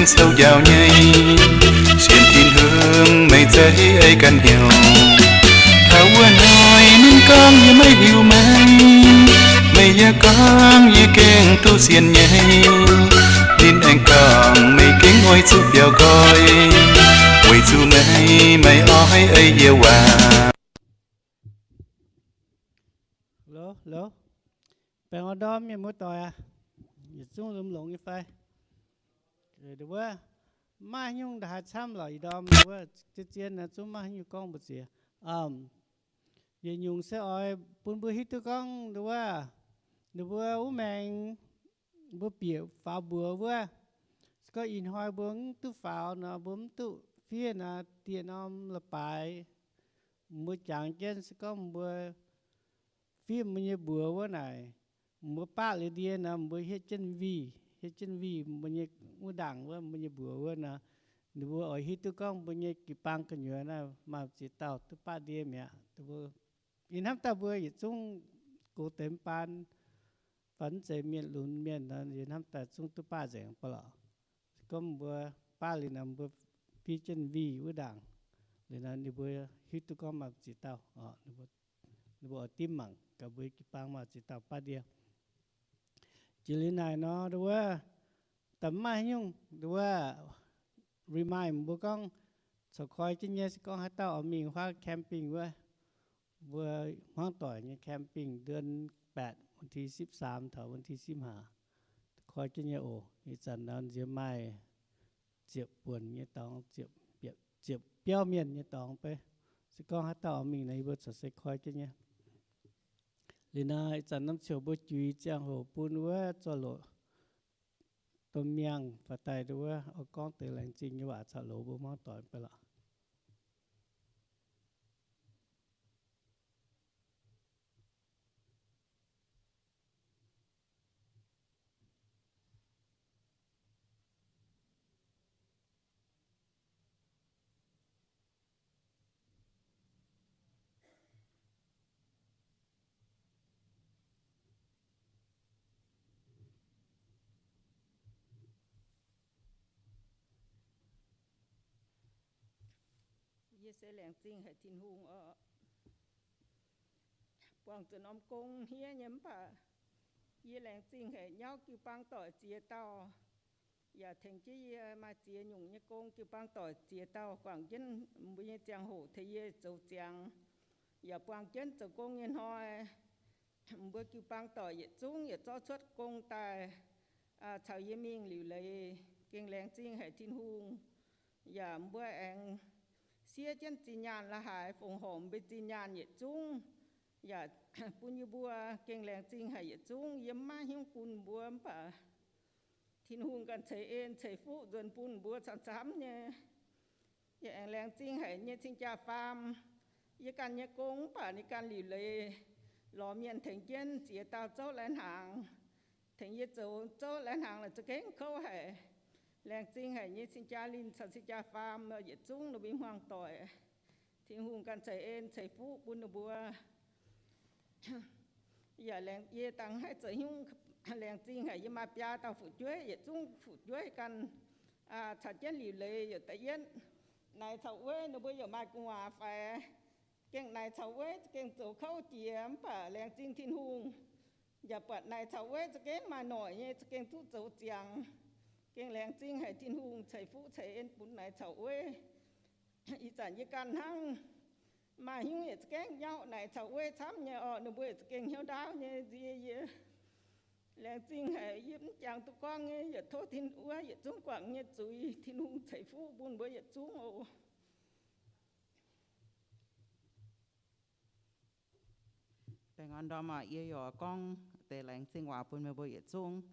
Soux njaaux nyei, sienx Tin-Hungh meih zeiz ei ganh hnyouv. Taux wuov hnoi ninh gorngv, yie maiv hiuv meih. Meih yaac gorngv, yie gengh duqv sienx nyei. Ninh aengx gorngv, meih gengh oix zuqc biaux nqoi, weic zuqc meih maiv oix ei yie waac. Lo, lo. Baengh orn ndorm mienh muoz-doic aac, yietc zungv lomh longx nyei fai? Nduov wuov, maaih nyungc ndaaih haaix camv lorqc, ih ndorm nduov wuov, zien-zien naaiv zungv maaih nyungc gorngv mbu'ziex. Yietc nyungc se oix bun mbuo hiuv duqv gorngv nduov wuov, ninh mbuo wuov maengx, mbuo bieqc faaux mbuox wuov, se gorngv ih hnoi mbuo mv duqv faaux nor, mbuo mv duqv fiev naaiv dieh norm la'baaix, mbuo jangx jienv se gorngv mbuo fiev mbuo nyei mbuox wuov naaic, mbuo baqv liuz ndie nor, mbuo hietv jienv wih, hietv jienv wih mbuo nyei wuov ndaangc wuov, mbuo nyei mbuox wuov nor, ninh mbuo oix hiuv duqv gorngv mbuo nyei jiu-baang gu'nyuoz naaiv maaih ziex dauh duqv baqv ndie mi'aqv. Yie hnamv daaih mbuo yietc zungv gox deix baan, fai mv zeiz mienh lunx mienh nor, yie hnamv daaih zungv duqv baqv nzengc ba'laqc. Se gorngv mbuo baqv liuz nor, mbuo fiev jienv wih wuov ndaangc, liuz nor ninh mbuo hiuv duqv gorngv maaih ziex dauh, ninh mbuo oix dimv mangc gaax mbuo jiu-baang maaih ziex dauh baqv ndie. Jiex liuz naaic nor, nduov wuov, da'maaih nyungc, nduov wuov, remind mbuo gorngv, corc koi jienv nyei se gorngv haaix dauh oix mingh huaav camping wuov, mbuo hmuangv doic nyei camping เดือนแปด วันที่สิบสาม taux วันที่สิบห้า koi jienv nyei oc. Ih zanc nor nziex maaih ziepc buonc nyei dorngx, ziepc biauv mienh nyei dorngx beiv. Se gorngv haaix dauh oix mingh nor, yie mbuo corc se koi jienv nyei. Liuz nor, ih zanc norm ziouc mbuo juix ziangh hoc bun wuov zuov loc domh miangh faaux daaih nduov wuov, oix gorngv deix laengz zingh nyei waac caux loz mbuo hmuangv doic beiv lorqc. Yie se laengz zingh haic Tin-Hungh oc. Buangh zuqc norm gong hniev nyei mv baac yie laengz zingh haic nyauv jiu-baang doic ziex dauh, yaac tengx jienv yie maaih ziex nyungc nyei gong. Jiu-baang doic ziex dauh guangc jienv mbuo nyei ziangh hoc tengx yie zoux ziangx, yaac buangh jienv zoux gong nyei hnoi, mbuo jiu-baang doic yietc zungv yaac zorqv cuotv gong daaih caux yie mingh liuc leiz. Gengh laengz zingh haic Tin-Hungh. Yaac mbuo aengx siev jienv zinh nyaanh la'haaix, fongc horc mbuo zinh nyaanh yietc zungv, yaac bun yie mbuo gengh laengz zingh haic yietc zungv. Yie mv maiv hiuv bun mbuo mv baac Tin-Hungh ganh ceix en ceix fuqv nzuonx bun mbuo camv-camv nyei. Yie aengx laengz zingh haic nyei cing-jaa-faam. Yie ganh nyei gong mv baac ninh ganh liuc leiz lorz mienh tengx jienv ziex dauh zouv lai-hnaangx, tengx yie zoux zouv lai-hnaangx laaix za'gengh kouv haic. Laengz zingh haic nyei cing-jaa-linh caux cing-jaa-faam yietc zungv ninh mbuo hmuangv doic. Tin-Hungh ganh ceix en ceix fuqv bun ninh mbuo. Yaac laengz, yie dangh haih zoux hnyouv laengz zingh haic yie maaih biaa dauh fu'jueiv yietc zungv fu'jueiv ganh caux jienv liuc leiz yaac da'yietv. Naaic caux wuov ninh mbuo yaac maaih gu'nguaaz faix. Gengh naaic caux wuov za'gengh zoux kouv jiex mv baac laengz zingh Tin-Hungh. Yaac buatc naaic caux wuov za'gengh maaih noic nyei za'gengh duqv zoux ziangx. Gengh laengz zingh haic Tin-Hungh ceix fuqv ceix en bun naaic caux wuov. Ih zanc yie ganh hnangv maaih hnyouv yietc za'gengh nyauv naaic caux wuov camv nyei orqc, ninh mbuo yietc za'gengh hnyouv ndaauv nyei nzie yie. Laengz zingh haic yie mv jangx duqv gorngv nyei, yaac tov Tin wuov yietc zungv guangc nyei zuiz. Tin-Hungh ceix fuqv bun mbuo yietc zungv oc. Baengh orn ndorm aac, yie yaac gorngv deix laengz zingh waac bun meih mbuo yietc zungv.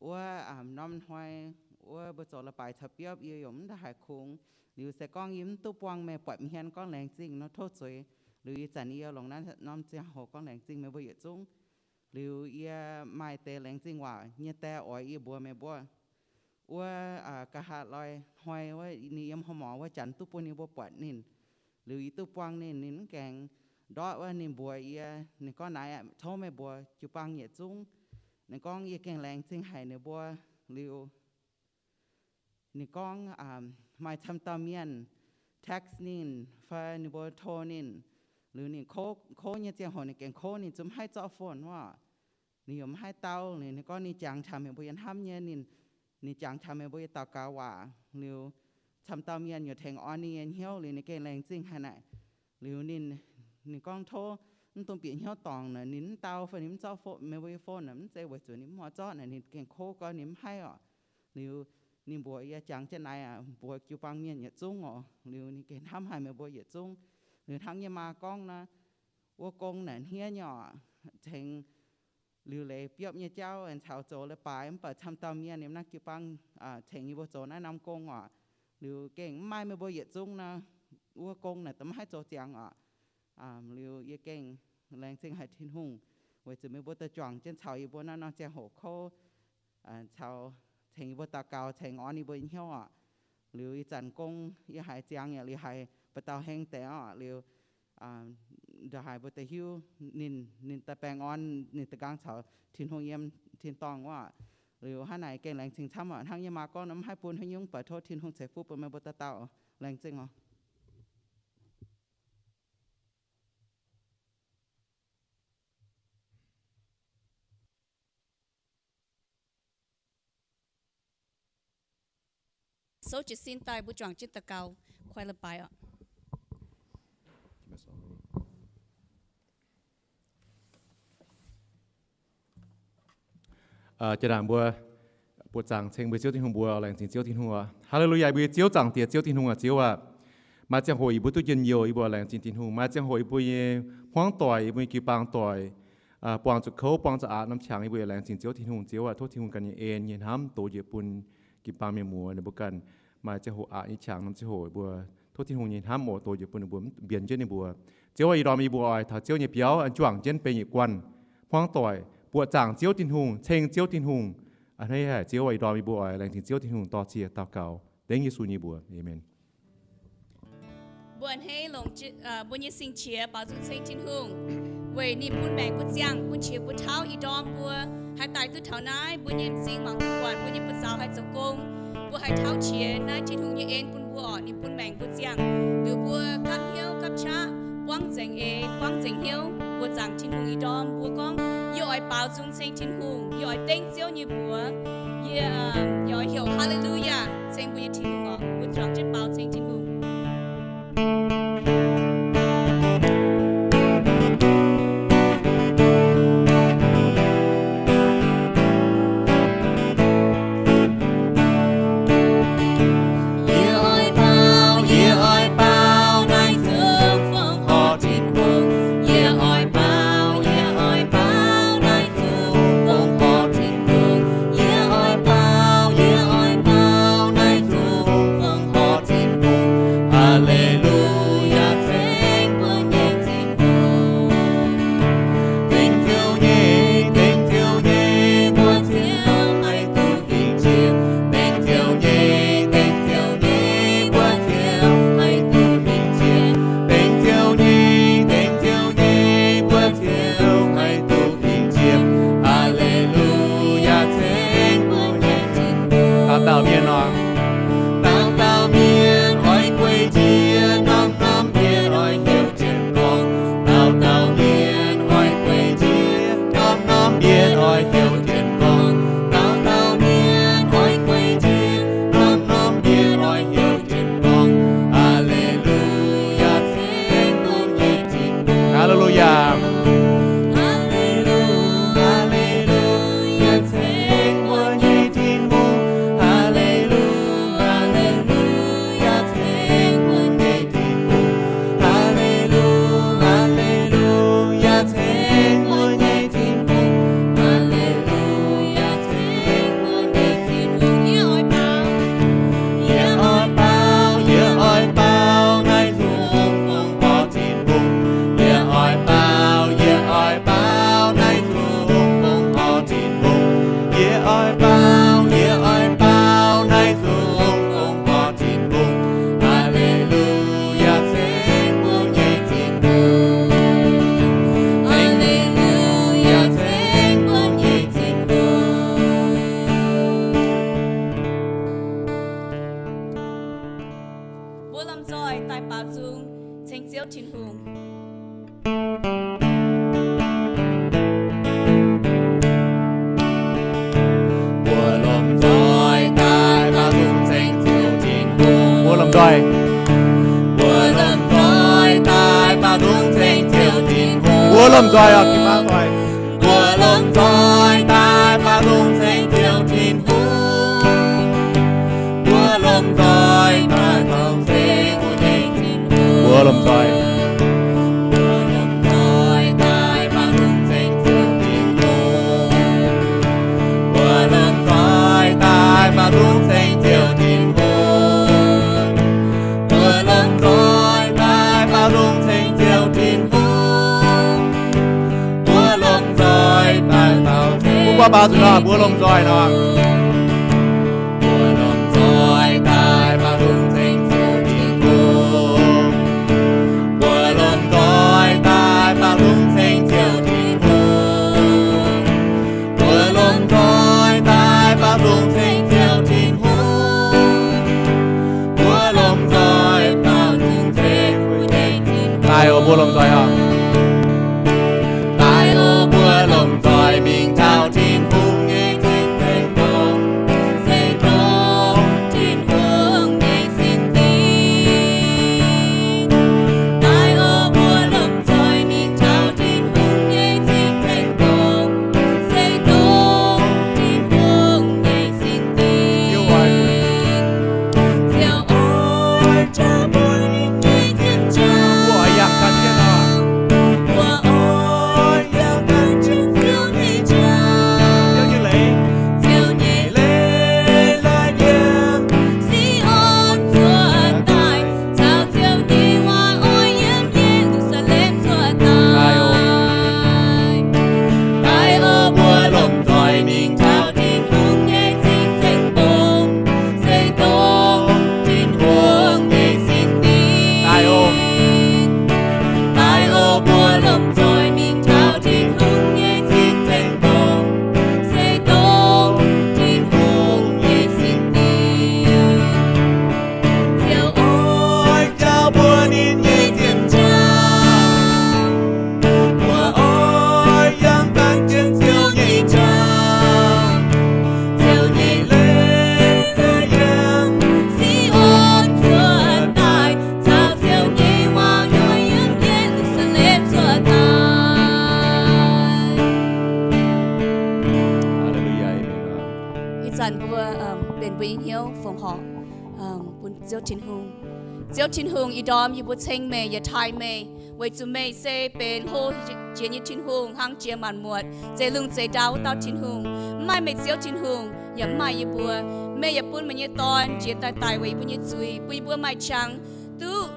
Wuov norm hnoi wuov mbuo zoux la'baaix caux biopv yie yaac mv ndaaih haic kungx. Liuz se gorngv yie mv duqv buangh meih buatc hmien gorngv laengz zingh nor tov zuiz. Liuz ih zanc yie longc naaiv norm ziangh hoc gorngv laengz zingh meih mbuo yietc zungv. Liuz yie maaih deix laengz zingh waac nyei die oix yie mbuox meih mbuo. Wuov nqa'haav loi hnoi wuov ninh yiem hlo morngx wuov janx duqv bun yie mbuo buatc ninh. Liuz yie duqv buangh ninh, ninh mv gaengh ndortv wuov ninh mbuox yie, ninh gorngv naaiv aqv, tov meih mbuo jiu-baang yietc zungv. Ninh gorngv yie gengh laengz zingh haic ninh mbuo. Liuz ninh gorngv maaih camv dauh mienh text ninh fai ninh mbuo tov ninh, liuz ninh kouv, kouv nyei ziangh hoc ninh gengh kouv, ninh zungv mv haih zorqv phone wuov. Ninh yaac mv haih dau. Liuz ninh gorngv ninh jangx taux meih mbuo nyei hnamv nyei, ninh, ninh jangx taux meih mbuo nyei daux gaux waac. Liuz camv dauh mienh yaac tengx orn ninh nyei hnyouv, liuz ninh gengh laengz zingh haic naaic. Liuz ninh, ninh gorngv tov mv dungx bieqc hnyouv dorngc naaic, ninh mv dau fai ninh mv zorqv meih mbuo nyei phone naaic, mv zeiz weic zuqc ninh mv oix zorqv naaic, ninh gengh kouv gorngv ninh mv haih oc. Liuz ninh mbuox yie jangx jienv naaic aac, mbuox jiu-baang mienh yietc zungv oc. Liuz ninh gengh hnamv haic meih mbuo yietc zungv. Liuz hnangv yie maa gorngv naaic, wuov gong naaic hniev nyei oc, tengx liuz leiz biopv nyei jauv caux zoux leiz-baaix, mv baac camv dauh mienh yiem naaiv jiu-baang tengx yie mbuo zoux naaiv norm gong oc. Liuz gengh mv maaih meih mbuo yietc zungv naaic, wuov gong naaic da'mv haih zoux ziangx oc. Liuz yie gengh laengz zingh haic Tin-Hungh weic zuqc meih mbuo daaih juangc jienv caux yie mbuo naaiv norm ziangh hoc kouv, caux tengx yie mbuo daux gaux, tengx orn yie mbuo nyei hnyouv oc. Liuz ih zanc gong yie haiz ziangx yaac liuz haiz ba'dauh heng deix oc. Liuz ndongc haaix mbuo deix hiuv ninh, ninh daaih baengh orn, ninh daaih nqaang caux Tin-Hungh yiem tin-dorngh wuov. Liuz hnangv naaic gengh laengz zingh camv oc. Hnangv yie maa gorngv nor, mv haih bun haaix nyungc, baac tov Tin-Hungh ceix fuqv bun meih mbuo dauh dauh. Laengz zingh oc. Souv jiez sin daaih mbuo juangc jienv daux gaux, kuaix leiz-baaix oc. Jaa-ndaangc mbuo buoqc zaangc ceng mbuo Ziouv Tin-Hungh, mbuo laengz zingh Ziouv Tin-Hungh oc. Haa^le^lu^yaa, mbuo nyei Ziouv, Zaangc Diex, Ziouv Tin-Hungh aac, Ziouv aac, maaih ziangh hoc yie mbuo duqv njien-youh, yie mbuo laengz zingh Tin-Hungh. Maaih ziangh hoc yie mbuo nyei hmuangv doic, yie mbuo nyei jiu-baang doic buangh zuqc kouv, buangh zuqc aqc norm qangx, yie mbuo yaac laengz zingh Ziouv Tin-Hungh. Ziouv aac, tov Tin-Hungh ganh nyei en nyei hnamv dox njiec bun jiu-baang mienh muoz ninh mbuo ganh. Maaih ziangh hoc aqc nyei qangx norm ziangh hoc mbuo, tov Tin-Hungh nyei hnamv oc dox njiec bun ninh mbuo, mbienx jienv ninh mbuo. Ziouv aac, ih ndorm yie mbuo oix taux Ziouv nyei biauv, an juangc jienv benx yietc guanh hmuangv doic, buoqc zaangc Ziouv Tin-Hungh, ceng Ziouv Tin-Hungh. A'hneiv haic Ziouv aac, ih ndorm yie mbuo oix laengz zingh Ziouv Tin-Hungh, dor-ziec daux gaux dengv Yesu nyei mbuox. Aamen. Mbuo a'hneiv longc mbuo nyei sing-qiex baaux nzung ceng Tin-Hungh, weic ninh bun maengc mbuo ziangh, bun qiex mbuo tauv. Ih ndorm mbuo haih daaih duqv taux naaiv, mbuo nyei m'zing mangc duqv buatc, mbuo nyei buoz-zaux haih zoux gong, mbuo haih tauv qiex. Naaiv Tin-Hungh nyei en bun mbuo oc, ninh bun maengc mbuo ziangh, liuz mbuo gapv hnyouv gapv qaqv, buangv nzengc eix, buangv nzengc hnyouv, buoqc zaangc Tin-Hungh. Ih ndorm mbuo gorngv, yie oix baaux nzung ceng Tin-Hungh, yie oix dengv Ziouv nyei mbuox, yie, yie oix heuc Haa^le^lu^yaa ceng mbuo nyei Tin-Hungh oc. Mbuo juangc jienv baaux ceng Tin-Hungh. Yie oix baaux, yie oix baaux naaiv nzung fongc horc Tin-Hungh. Yie oix baaux, yie oix baaux naaiv nzung fongc horc Tin-Hungh. Yie oix baaux, yie oix baaux naaiv nzung fongc horc Tin-Hungh. Haa^le^lu^yaa, ceng mbuo nyei Tin-Hungh. Dengv Ziouv nyei, dengv Ziouv nyei, mbuo Ziouv haih duqv hingh jiex. Dengv Ziouv nyei, dengv Ziouv nyei, mbuo Ziouv haih duqv hingh jiex. Dengv Ziouv nyei, dengv Ziouv nyei, mbuo Ziouv haih duqv hingh jiex. Haa^le^lu^yaa, ceng mbuo nyei Tin-Hungh. Dauh dauh mienh oc. Dauh dauh mienh oix guei jiex, norm-norm mienh oix heuc jienv gorngv. Dauh dauh mienh oix guei jiex, norm-norm mienh oix heuc jienv gorngv. Dauh dauh mienh oix guei jiex, norm-norm mienh oix heuc jienv gorngv. Haa^le^lu^yaa, ceng mbuo nyei Tin-Hungh. Haa^le^lu^yaa. Haa^le^lu, haa^le^lu^yaa, ceng mbuo nyei Tin-Hungh. Haa^le^lu. nzoih daaih baaux nzung ceng Ziouv Tin-Hungh. Mbuo lomh nzoih daaih baaux nzung ceng Ziouv Tin-Hungh. Mbuo lomh nzoih. Mbuo lomh nzoih daaih baaux nzung ceng Ziouv Tin-Hungh. Mbuo lomh nzoih oc, gih baav nzoih. Mbuo lomh nzoih daaih baaux nzung ceng Ziouv Tin-Hungh. Mbuo lomh nzoih daaih baaux nzung ceng Tin-Hungh. Mbuo lomh nzoih. Mbuo lomh nzoih daaih baaux nzung ceng Ziouv Tin-Hungh. Mbuo lomh nzoih daaih baaux nzung ceng Ziouv Tin-Hungh. Mbuo lomh nzoih daaih baaux nzung ceng Ziouv Tin-Hungh. Mbuo lomh nzoih daaih baaux nzung ceng. Mbuo baaux nzung nor, mbuo lomh nzoih nor. Mbuo lomh nzoih daaih baaux nzung ceng Ziouv Tin-Hungh. Mbuo lomh nzoih daaih baaux nzung ceng Ziouv Tin-Hungh. Mbuo lomh nzoih daaih baaux nzung ceng Ziouv Tin-Hungh. Mbuo lomh nzoih baaux nzung ceng Ziouv Tin-Hungh. Daaih oc, mbuo lomh nzoih oc. Daaih oc, mbuo lomh nzoih mingh taux Tin-Hungh nyei cing-nzengc dorngx, se dongh Tin-Hungh nyei singx dinc. Daaih oc, mbuo lomh nzoih mingh taux Tin-Hungh nyei cing-nzengc dorngx, se dongh Tin-Hungh nyei singx dinc. Ziouv oix jauv mbuo ninh nyei zinh njaaux. Mbuo oix yangh gan jienv oc. Mbuo oix yangh gan jienv Ziouv nyei njaaux. Ziouv nyei leiz, Ziouv nyei leiz la'yiem Si^on cuotv daaih, caux Ziouv nyei waac oix yiem Ye^lu^saa^lem cuotv daaih. Daaih oc, mbuo lomh nzoih mingh taux Tin-Hungh nyei cing-nzengc dorngx, se dongh Tin-Hungh nyei singx dinc. Daaih oc, mbuo lomh nzoih mingh taux Tin-Hungh nyei cing-nzengc dorngx, se dongh Tin-Hungh nyei singx dinc. Ziouv oix jauv mbuo ninh nyei zinh njaaux. Mbuo oix yangh gan jienv Ziouv nyei njaaux. Ziouv nyei leiz la'yiem Si^on cuotv daaih, caux Ziouv nyei waac oix yiem Ye^lu^saa^lem cuotv daaih. Ih zanc mbuo benx mbuo nyei hnyouv fongc horc bun Ziouv Tin-Hungh. Ziouv Tin-Hungh, ih ndorm yie mbuo ceng meih, yaac taaih meih, weic zuqc meih se benx hlo jiex nyei Tin-Hungh, hnangv jiex maanc muotc, zeix lungh zeix ndau wuov dauh Tin-Hungh. Mv maaih meih Ziouv Tin-Hungh, yaac mv maaih yie mbuo. Meih yaac bun meih nyei Dorn njiec daaih daic weic yie mbuo nyei zuiz, bun yie mbuo maaih qangx duqv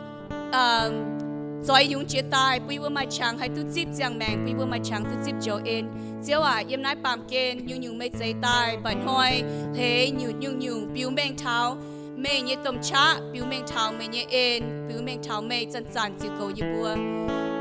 zoix yungz jiex daaih, bun yie mbuo maaih qangx haih duqv zipv ziangh maengc, bun yie mbuo maaih qangx duqv zipv njoux en. Ziouv aac, yiem naaiv baamh gen nyungc-nyungc meih zeix daaih, mba'hnoi hleix nyutc nyungc-nyungc biux mengh taux meih nyei domh qaqv, biux mengh taux meih nyei en, biux mengh taux meih zanc-zanc ziux goux yie mbuo.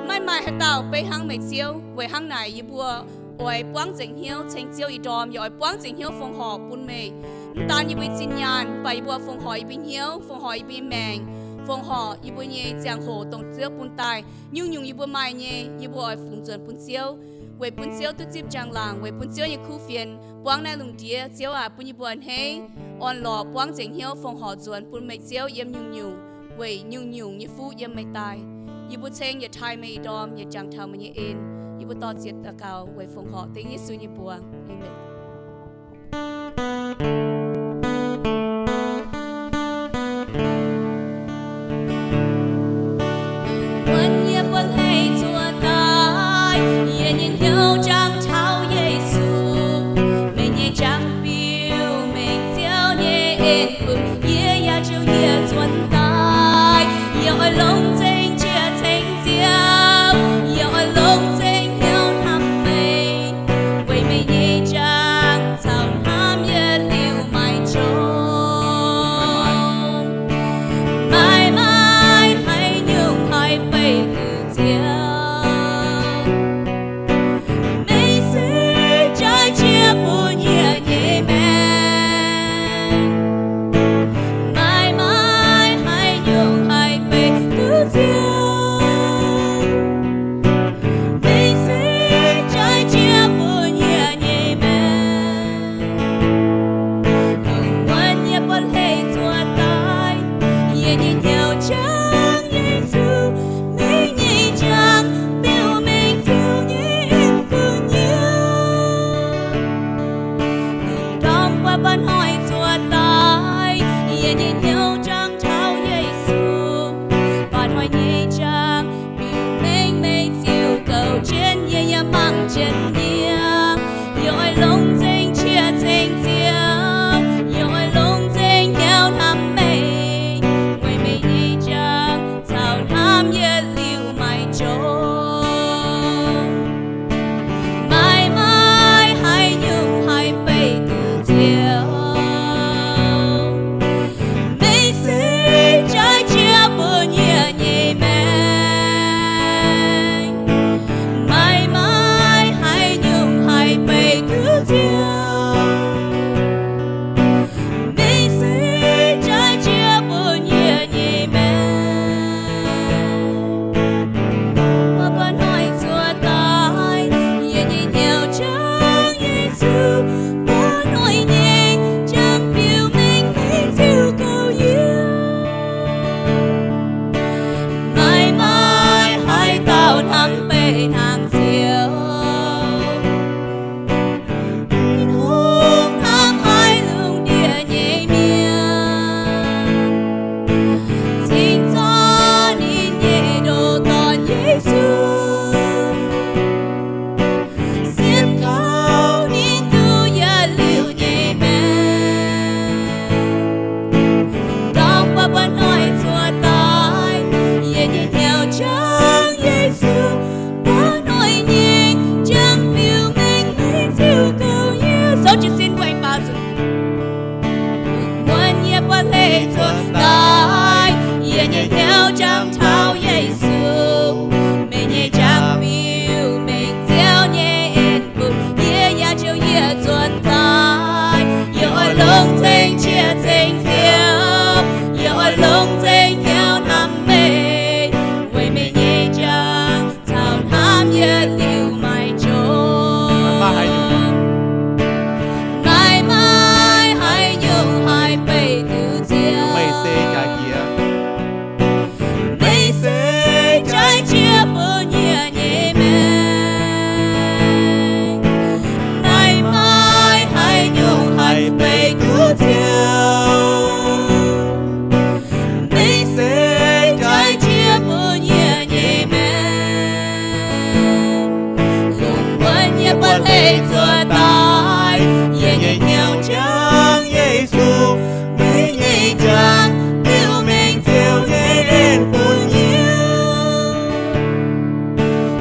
Maiv maaih haaix dauh beiv hnangv meih Ziouv. Weic hnangv naaic, yie mbuo oix buangv nzengc hnyouv ceng Ziouv ih ndorm, yaac oix buangv nzengc hnyouv fongc horc bun meih. Mv daan yie mbuo nyei zinh nyaanh, mv baac yie mbuo fongc horc yie mbuo nyei hnyouv, fongc horc yie mbuo nyei maengc, fongc horc yie mbuo nyei ziangh hoc dongh Ziouv bun daaih. Nyungc-nyungc yie mbuo maaih nyei, yie mbuo oix fungx nzuonx bun Ziouv, weic bun Ziouv duqv zipv njang-laangc, weic bun Ziouv nyei kuv fienx buangv naaiv lungh ndiev. Ziouv aac, bun yie mbuo a'hneiv orn-lorqc buangv nzengc hnyouv fongc horc nzuonx bun meih Ziouv yiem nyungc-nyungc, weic nyungc-nyungc nyei fuqv yiem meih daaih. Yie mbuo ceng yaac taaih meih ih ndorm, yaac jangx taux meih nyei en. Yie mbuo dor-ziec daux gaux weic fongc horc dengv Yesu nyei mbuox. Aamen. Wuonv yie mbuo hleix cuotv daaih, yie nyei hnyouv jangx taux Yesu. Meih nyei jangx-biux mengh Ziouv nyei en bun yie, yaac ziouc yie cuotv daaih. Yie oix longc nzengc jiex ceng Ziouv, yie oix longc nzengc hnyouv hnamv meih, weic meih nyei jangx caux hnamv yie liuz maiv qongx. Maiv maaih haaix nyungc haih beih duqv Ziouv. Meih se jaaix jiex bun yie nyei maengc. Maiv maaih leiz cuotv daaih. Yie nyei hnyouv jangx taux Yesu, meih nyei jangx biux mengh Ziouv nyei en bun yie, yaac ziouc yie zuonx daaih. Yie oix longc nzengc qiex zengc Ziouv, yie oix longc nzengc hnyouv hnamv meih, weic meih nyei jangx caux hnamv yietc liuz maiv jomc. Maaih maaih haaix nyungc haih beih duqv Ziouv? Meih se jaaix jiex, meih se jaaix jiex bun yie nyei maengc. Maaih maaih haaix nyungc haih beih duqv Ziouv? Meih se jaaix jiex bun yie nyei maengc. Lungh muonz yie buatc leiz cuotv daaih, yie nyei hnyouv jangx Yesu, meih nyei jangx biux mengh Ziouv nyei en bun yie.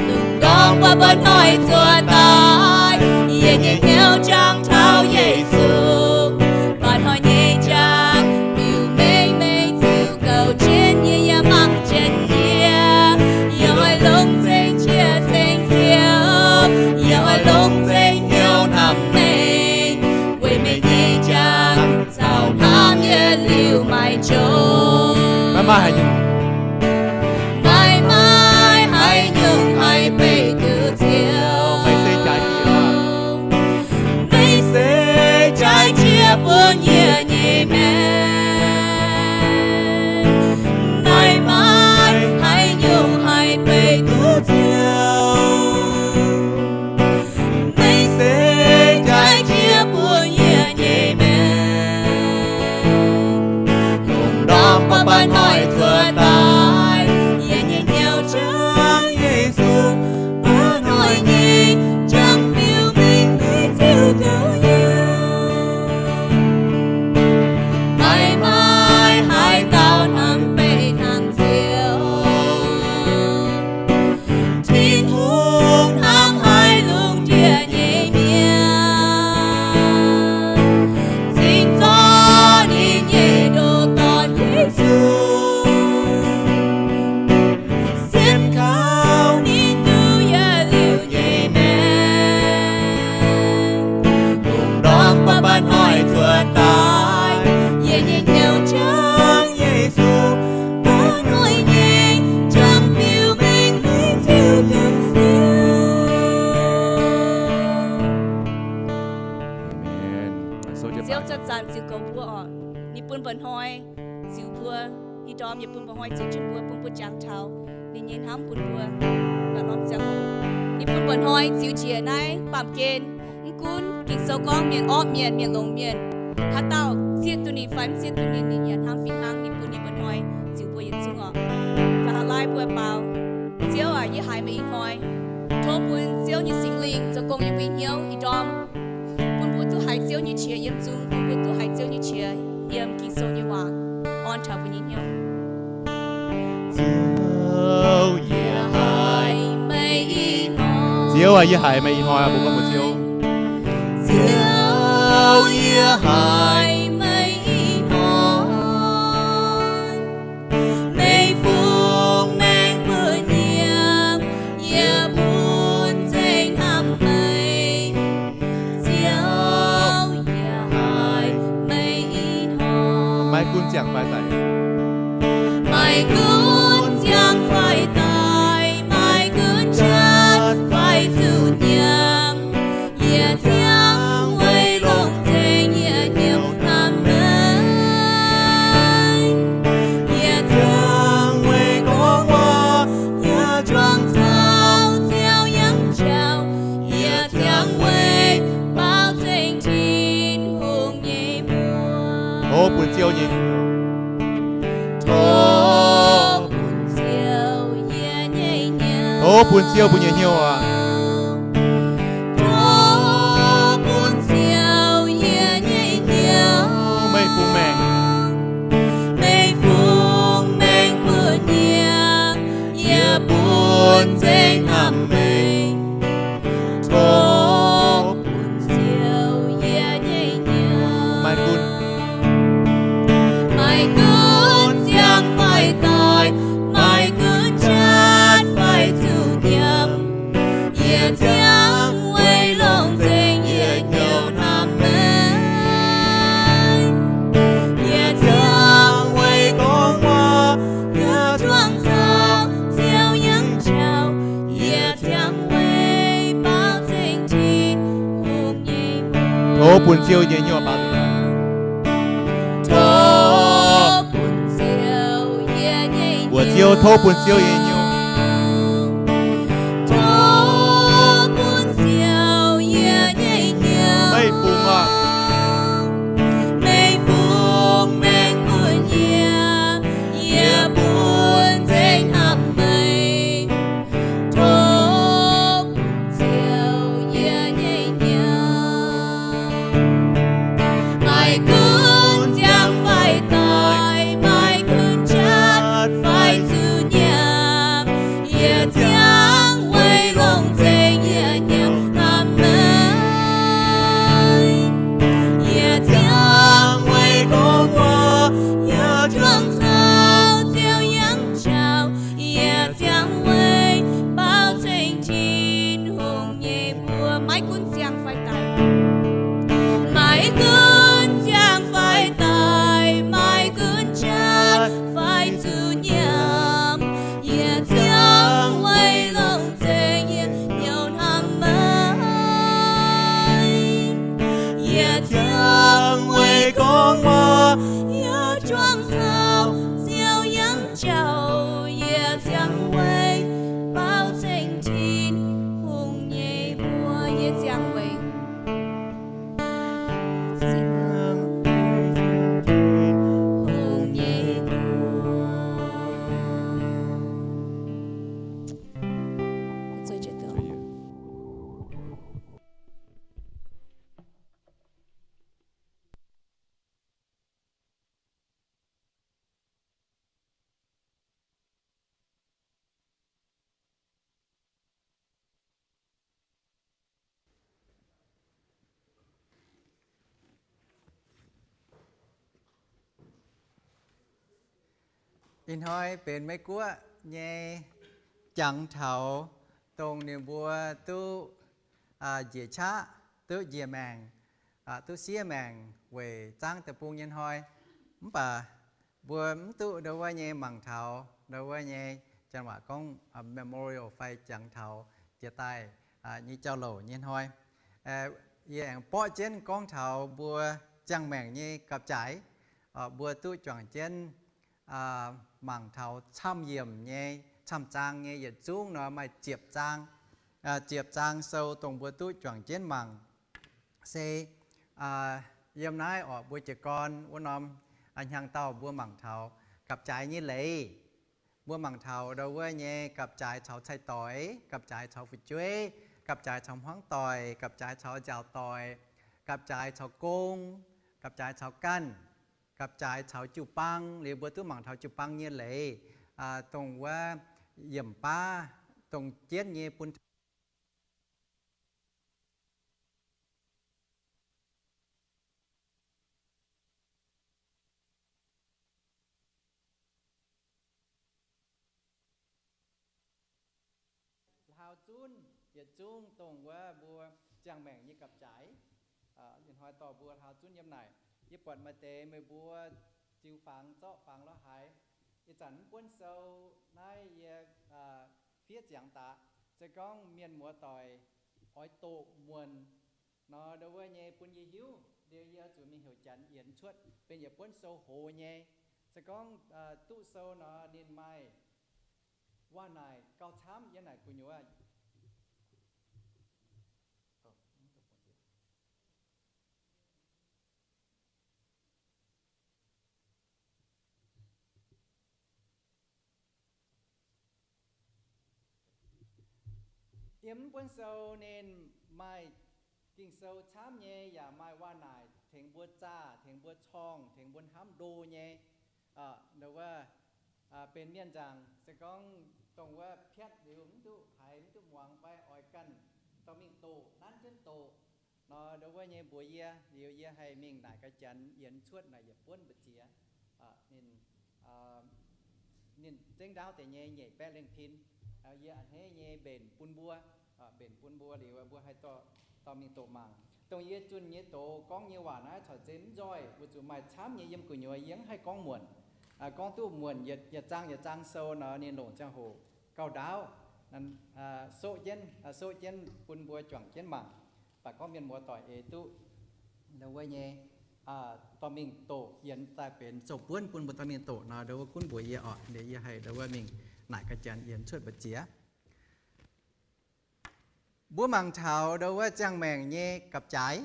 Lungh ndorm baav mba'hnoi cuotv daaih, yie nyei hnyouv jangx taux Yesu. Mba'hnoi nyei jangx biux mengh meih ziux gouv jienv yie, yie mangc jienv yie. Yie oix longc nzengc qiex zengc Ziouv, yie oix longc nzengc hnyouv hnamv meih, weic meih nyei jangx caux hnamv yietc liuz maiv jomc. Maaih maaih haaix nyungc, maaih maaih haaix nyungc haih beih duqv Ziouv? Meih se jaaix jiex, meih se jaaix jiex bun yie nyei maengc. Maaih maaih haaix nyungc haih beih duqv Ziouv? Meih se jaaix jiex bun yie nyei maengc. Lungh ndorm baav mba'hnoi cuotv daaih, yie nyei hnyouv jangx Yesu. Mba'hnoi nyei jangx biux mengh meih ziux gouv yie. Maaih maaih haaix dauh hnangv beih hnangv Ziouv? Tin-Hungh hnamv haih lungh ndiev nyei mienh, cingx zorqv ninh nyei ndoh dorn Yesu, siemv kaux ninh duqv yietc liuz nyei maengc. Lungh ndorm baav mba'hnoi cuotv daaih, yie nyei hnyouv jangx Yesu. Mba'hnoi nyei jangx biux mengh meih ziux gouv Ziouv. Aamen. Ziouv zanc-zanc ziux gouv mbuo oc. Ninh bun mba'hnoi ziux mbuo, ih ndorm yaac bun mba'hnoi ziux jienv mbuo, bun mbuo jangx taux ninh nyei hnamv bun mbuo. Mv norm ziangh hoc, ninh bun mba'hnoi ziux njiec naaiv baamh gen. Mv gunv Ging-Sou gorngv mienh orqv mienh, mienh longx mienh, haaix dauh zieqv duqv ninh fai mv zieqv duqv ninh, ninh yaac hnangv fih hnangv. Ninh bun ninh mba'hnoi ziux mbuo yietc zungv oc. Nqa'haav laai mbuo baaux Ziouv aac, yie haiz meih ih hnoi. Tov bun Ziouv nyei Singx Lingh zoux gong yiem mbuo nyei hnyouv ih ndorm, bun mbuo duqv haiz Ziouv nyei qiex yiem zung, bun mbuo duqv haiz Ziouv nyei qiex yiem Ging-Sou nyei waac orn taux mbuo nyei hnyouv. Ziouv, yie haiz meih ih hnoi. Ziouv aac, yie haiz meih ih hnoi. Mbuo gorngv mbuox Ziouv, Ziouv, yie haiz meih ih hnoi. Meih fungx maengc bun yie, yie bun nzengc hnamv meih. Ziouv, yie haiz meih ih hnoi. Maiv gunv ziangh fai daic, maiv gunv ziangh fai daic, maiv gunv jatv fai zuqc nyiemc, yie ziangh weic longc nzengc yie hnyouv hnamv meih. Yie ziangh weic gorngv waac, yie juangc caux Ziouv yangh jauv, yie ziangh weic baaux nzengc Tin-Hungh nyei mbuox. Tov bun Ziouv nyei, tov bun Ziouv yie nyei hnyouv. Tov bun Ziouv mbuo nyei hnyouv aac. Tov bun Ziouv yie nyei hnyouv. Meih fungx maengc, meih fungx maengc bun yie, yie bun nzengc hnamv meih. Tov bun Ziouv yie nyei hnyouv. Maiv gunv, maiv Gunv ziangh fai daic, maaih gunv jatv fai zuqc nyiemc, yie ziangh weic longx nzengc yie hnyouv hnamv meih. Yie ziangh weic gorngv waac, yie juangc caux Ziouv yangh jauv, yie ziangh weic baaux nzengc Tin-Hungh nyei mbuox. Tov bun Ziouv nyei hnyouv baaux nzengc. Tov bun Ziouv yie nyei, mbuox Ziouv, tov bun Ziouv yie nyei hnyouv. Tov bun Ziouv yie nyei hnyouv. Meih fungx oc. Meih fungx maengx bun yie, yie bun nzengc hnamv meih. Tov bun Ziouv yie nyei hnyouv. Maaih gunv ziangh fai daic, maaih gunv jatv fai zuqc nyiemc, yie ziangh weic longx nzengc yie hnyouv hnamv meih. Yie ziangh weic gorngv waac, yie juangc caux Ziouv yangh jauv, yie ziangh weic baaux nzengc Tin-Hungh nyei mbuox. Maiv gunv ziangh fai daic, maiv gunv ziangh fai daic, maiv gunv jatv fai zuqc nyiemc, yie ziangh weic longx nzengc yie hnyouv hnamv meih. Yie ziangh weic gorngv waac, yie juangc caux Ziouv yangh jauv, yie ziangh weic baaux nzengc Tin-Hungh nyei mbuox. Yie ziangh weic Tin-Hungh nyei mbuox. Ih hnoi benx Meiv Guoqv nyei jangx taux dongh ninh mbuo duqv njiec qaqv, duqv njiec maengc, duqv siev maengc weic zaangv deic-bung nyei hnoi. Mv baac mbuo mv duqv ndo wuov nyei mangc taux ndo wuov nyei, janx waac gorngv memorial fai jangx taux jiex daaih nyei jauv-louc nyei hnoi. Yie aengx borqv jienv gorngv taux mbuo ziangh maengc nyei gapv-jaaix, mbuo duqv juangc jienv mangc taux camv yiemc nyei, camv zaang nyei yietc zungv nor maaih ziepc zaang. Ziepc zaang sou dongh mbuo duqv juangc jienv mangc. Se yiem naaiv orqc, mbuo jiez gorn wuov norm hnyangx-daauh mbuo mangc taux gapv-jaaix nyei leiz. Mbuo mangc taux ndo wuov nyei gapv-jaaix caux cai-doix, gapv-jaaix caux fu'jueiv, gapv-jaaix caux hmuangv doic, gapv-jaaix caux nziaaux doic, gapv-jaaix caux gong, gapv-jaaix caux ganh, gapv-jaaix caux jiu-baang. Liuz mbuo duqv mangc taux jiu-baang nyei leiz, dongh wuov yiemc baav dongh jienv nyei bun hlaau zunv yietc zungv dongh wuov mbuo ziangh maengc nyei gapv-jaaix. Ih hnoi dorh mbuo hlaau zunv yiem naaic. Yie buatc maaih deix meih mbuo ziux fangx zorqv fangx lorz haaix. Ih zanc mv buonv sou naaiv yie fiev ziangx daqc. Se gorngv mienh muoz doic oix doqc muonc nor, ndo wuov nyei bun yie hiuv. Liuz yie zuqc mingh heuc Janx yienx cuotv benx yietc buonv sou hoz nyei. Se gorngv duqv sou nor ninh maaih waac-naaic gauh camv yiem naaic gu'nyuoz. Yiem mv buonv sou ninh maaih Ging-Sou camv nyei, yaac maaih waac-naaic tengx mbuo zaah, tengx mbuo corngh, tengx mbuo hnamv ndo nyei. Ndo wuov benx mienh nzaangc se gorngv dongh wuov piatv liuz mv duqv haiz mv duqv muangx fai oix ganh dorh mingh doqc, nanv jienv doqc nor, ndo wuov nyei mbuox yie. Liuz yie haih mingh naaic gaax Janx yienx cuotv naaic yietc buonv mbu'ziex. Ninh zengv ndaauv deix nyei nyeic baeqv lengh pin. Yie a'hneiv nyei mbenc bun mbuo, mbenc bun mbuo liuz mbuo haih dorh mingh doqc mangc. Dongh yie zunh nyei doz gorngv nyei waac naaiv corc zeiz mv nzoih, weic zuqc maaih camv nyei yiem gu'nyuoz yie mv haih gorngv muonc. Gorngv duqv muonc yietc zaang yietc zaang sou nor, ninh longc ziangh hoc gauh ndaauv, soqv jienv, soqv jienv bun mbuo juangc jienv mangc. Baac gorngv mienh muoz doic eix duqv ndau wuov nyei dorh mingh doqc yienx daaih benx sou-buonv bun mbuo dorh mingh doqc nor, ndau wuov gunv mbuox yie orqc. Liuz yie haih ndau wuov mingh naaic ga'janx yienx cuotv mbu'ziex. Mbuo mangc taux ndau wuov ziangh maengc nyei gapv-jaaix.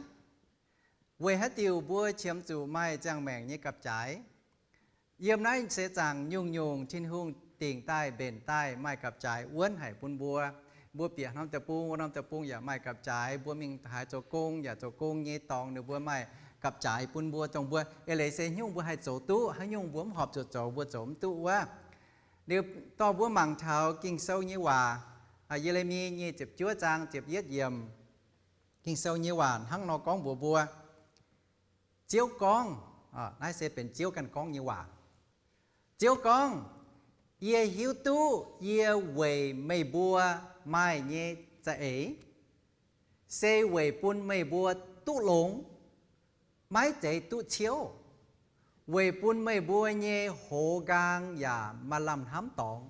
Weic haaix diuc mbuo qiemx zuqc maaih ziangh maengc nyei gapv-jaaix? Yiem naaiv seix zaangc nyungc-nyungc Tin-Hungh dingc daaih mbenc daaih maaih gapv-jaaix wuonv haic bun mbuo. Mbuo bieqc norm deic-bung, wuov norm deic-bung yaac maaih gapv-jaaix. Mbuo mingh haaix zoux gong yaac zoux gong nyei dorngx ninh mbuo maaih gapv-jaaix bun mbuo, dongh mbuo eix leiz se haaix nyungc mbuo haih zoux duqv, haaix nyungc mbuo mv horpc zuqc zoux, mbuo zoux mv duqv wuov. Liuz dorh mbuo mangc taux Ging-Sou nyei waac, Ye^le^mi nyic ziepc juov zaang ziepc yietv yiemc. Ging-Sou nyei waac hnangv nor gorngv mbuox mbuo. Ziouv gorngv, naaiv se benx Ziouv ganh gorngv nyei waac. Ziouv gorngv, Yie hiuv duqv yie weic meih mbuo maaih nyei za'eix, se weic bun meih mbuo duqv longx, maiv zeiz duqv ciouv, weic bun meih mbuo nyei hoz nqaang yaac maaih lamh hnamv dorngx.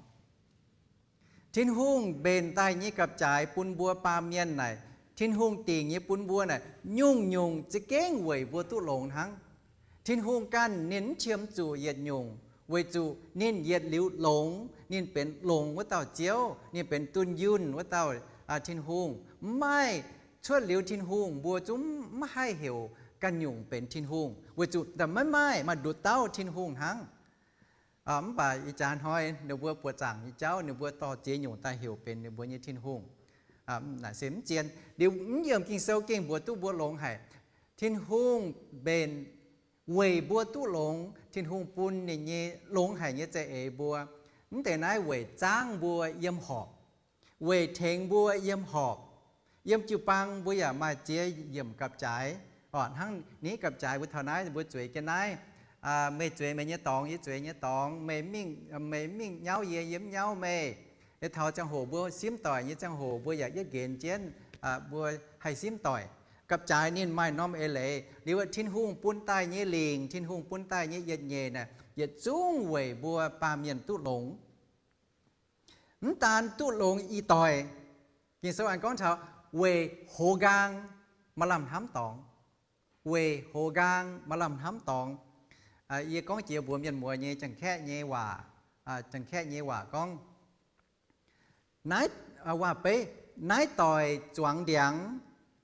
Tin-Hungh mbenc daaih nyei gapv-jaaix bun mbuo baamh mienh naaic, Tin-Hungh dingc nyei bun mbuo naaic, nyungc-nyungc za'gengh weic mbuo duqv longx hnangv. Tin-Hungh ganh ninh mv qiemx zuqc yietc nyungc, weic zuqc ninh yietc liuz longx, ninh benx longx wuov dauh Ziouv, ninh benx dunh yunh wuov dauh Tin-Hungh. Mv maaih, cuotv liuz Tin-Hungh mbuo zungv mv haih heuc ganh nyungc benx Tin-Hungh, weic zuqc maiv maaih, maaih nduqc dauh Tin-Hungh hnangv. Mv baac ih jaax hnoi ninh mbuo buoqc zaangc nyei jauv, ninh mbuo dorh ziex nyungc daaih heuc benx ninh mbuo nyei Tin-Hungh. Naaic se mv zien. Liuz mv yiemc Ging-Sou gengh mbuox duqv mbuo longx haic. Tin-Hungh mbenc weic mbuo duqv longx, Tin-Hungh bun ninh nyei longx haic nyei za'eix mbuo. Mv deix naaiv weic zaangv mbuo yiem horpc, weic tengx mbuo yiem horpc. Yiem jiu-baang mbuo yaac maaih ziex yiemc gapv-jaaix. Orqc, hnangv ni gapv-jaaix mbuo taux naaiv mbuo zueiz jienv naaiv. Meih zueiz meih nyei dorngx, yie zueiz nyei dorngx. Meih mingh, meih mingh nyauv yie, yie mv nyauv meih. Taux ziangh hoc mbuo simv doic nyei ziangh hoc mbuo yaac yietv nqenx jienv, mbuo haih simv doic. Gapv-jaaix ninh maaih norm eix leiz. Liuz Tin-Hungh bun daaih nyei lingc, Tin-Hungh bun daaih nyei yietc nyeic naaic, yietc zungv weic mbuo baamh mienh duqv longx. Mv daan duqv longx ih doic, Ging-Sou aengx gorngv taux weic hoz nqaang maaih lamh hnamv dorngx. Weic hoz nqaang maaih lamh hnamv dorngx. Yie gorngv jiex mbuox mienh muoz nyei Janx-Kaeqv nyei waac, Janx-Kaeqv nyei waac gorngv, naaiv, waac-beiv, naaiv doic zuangx ndiangx,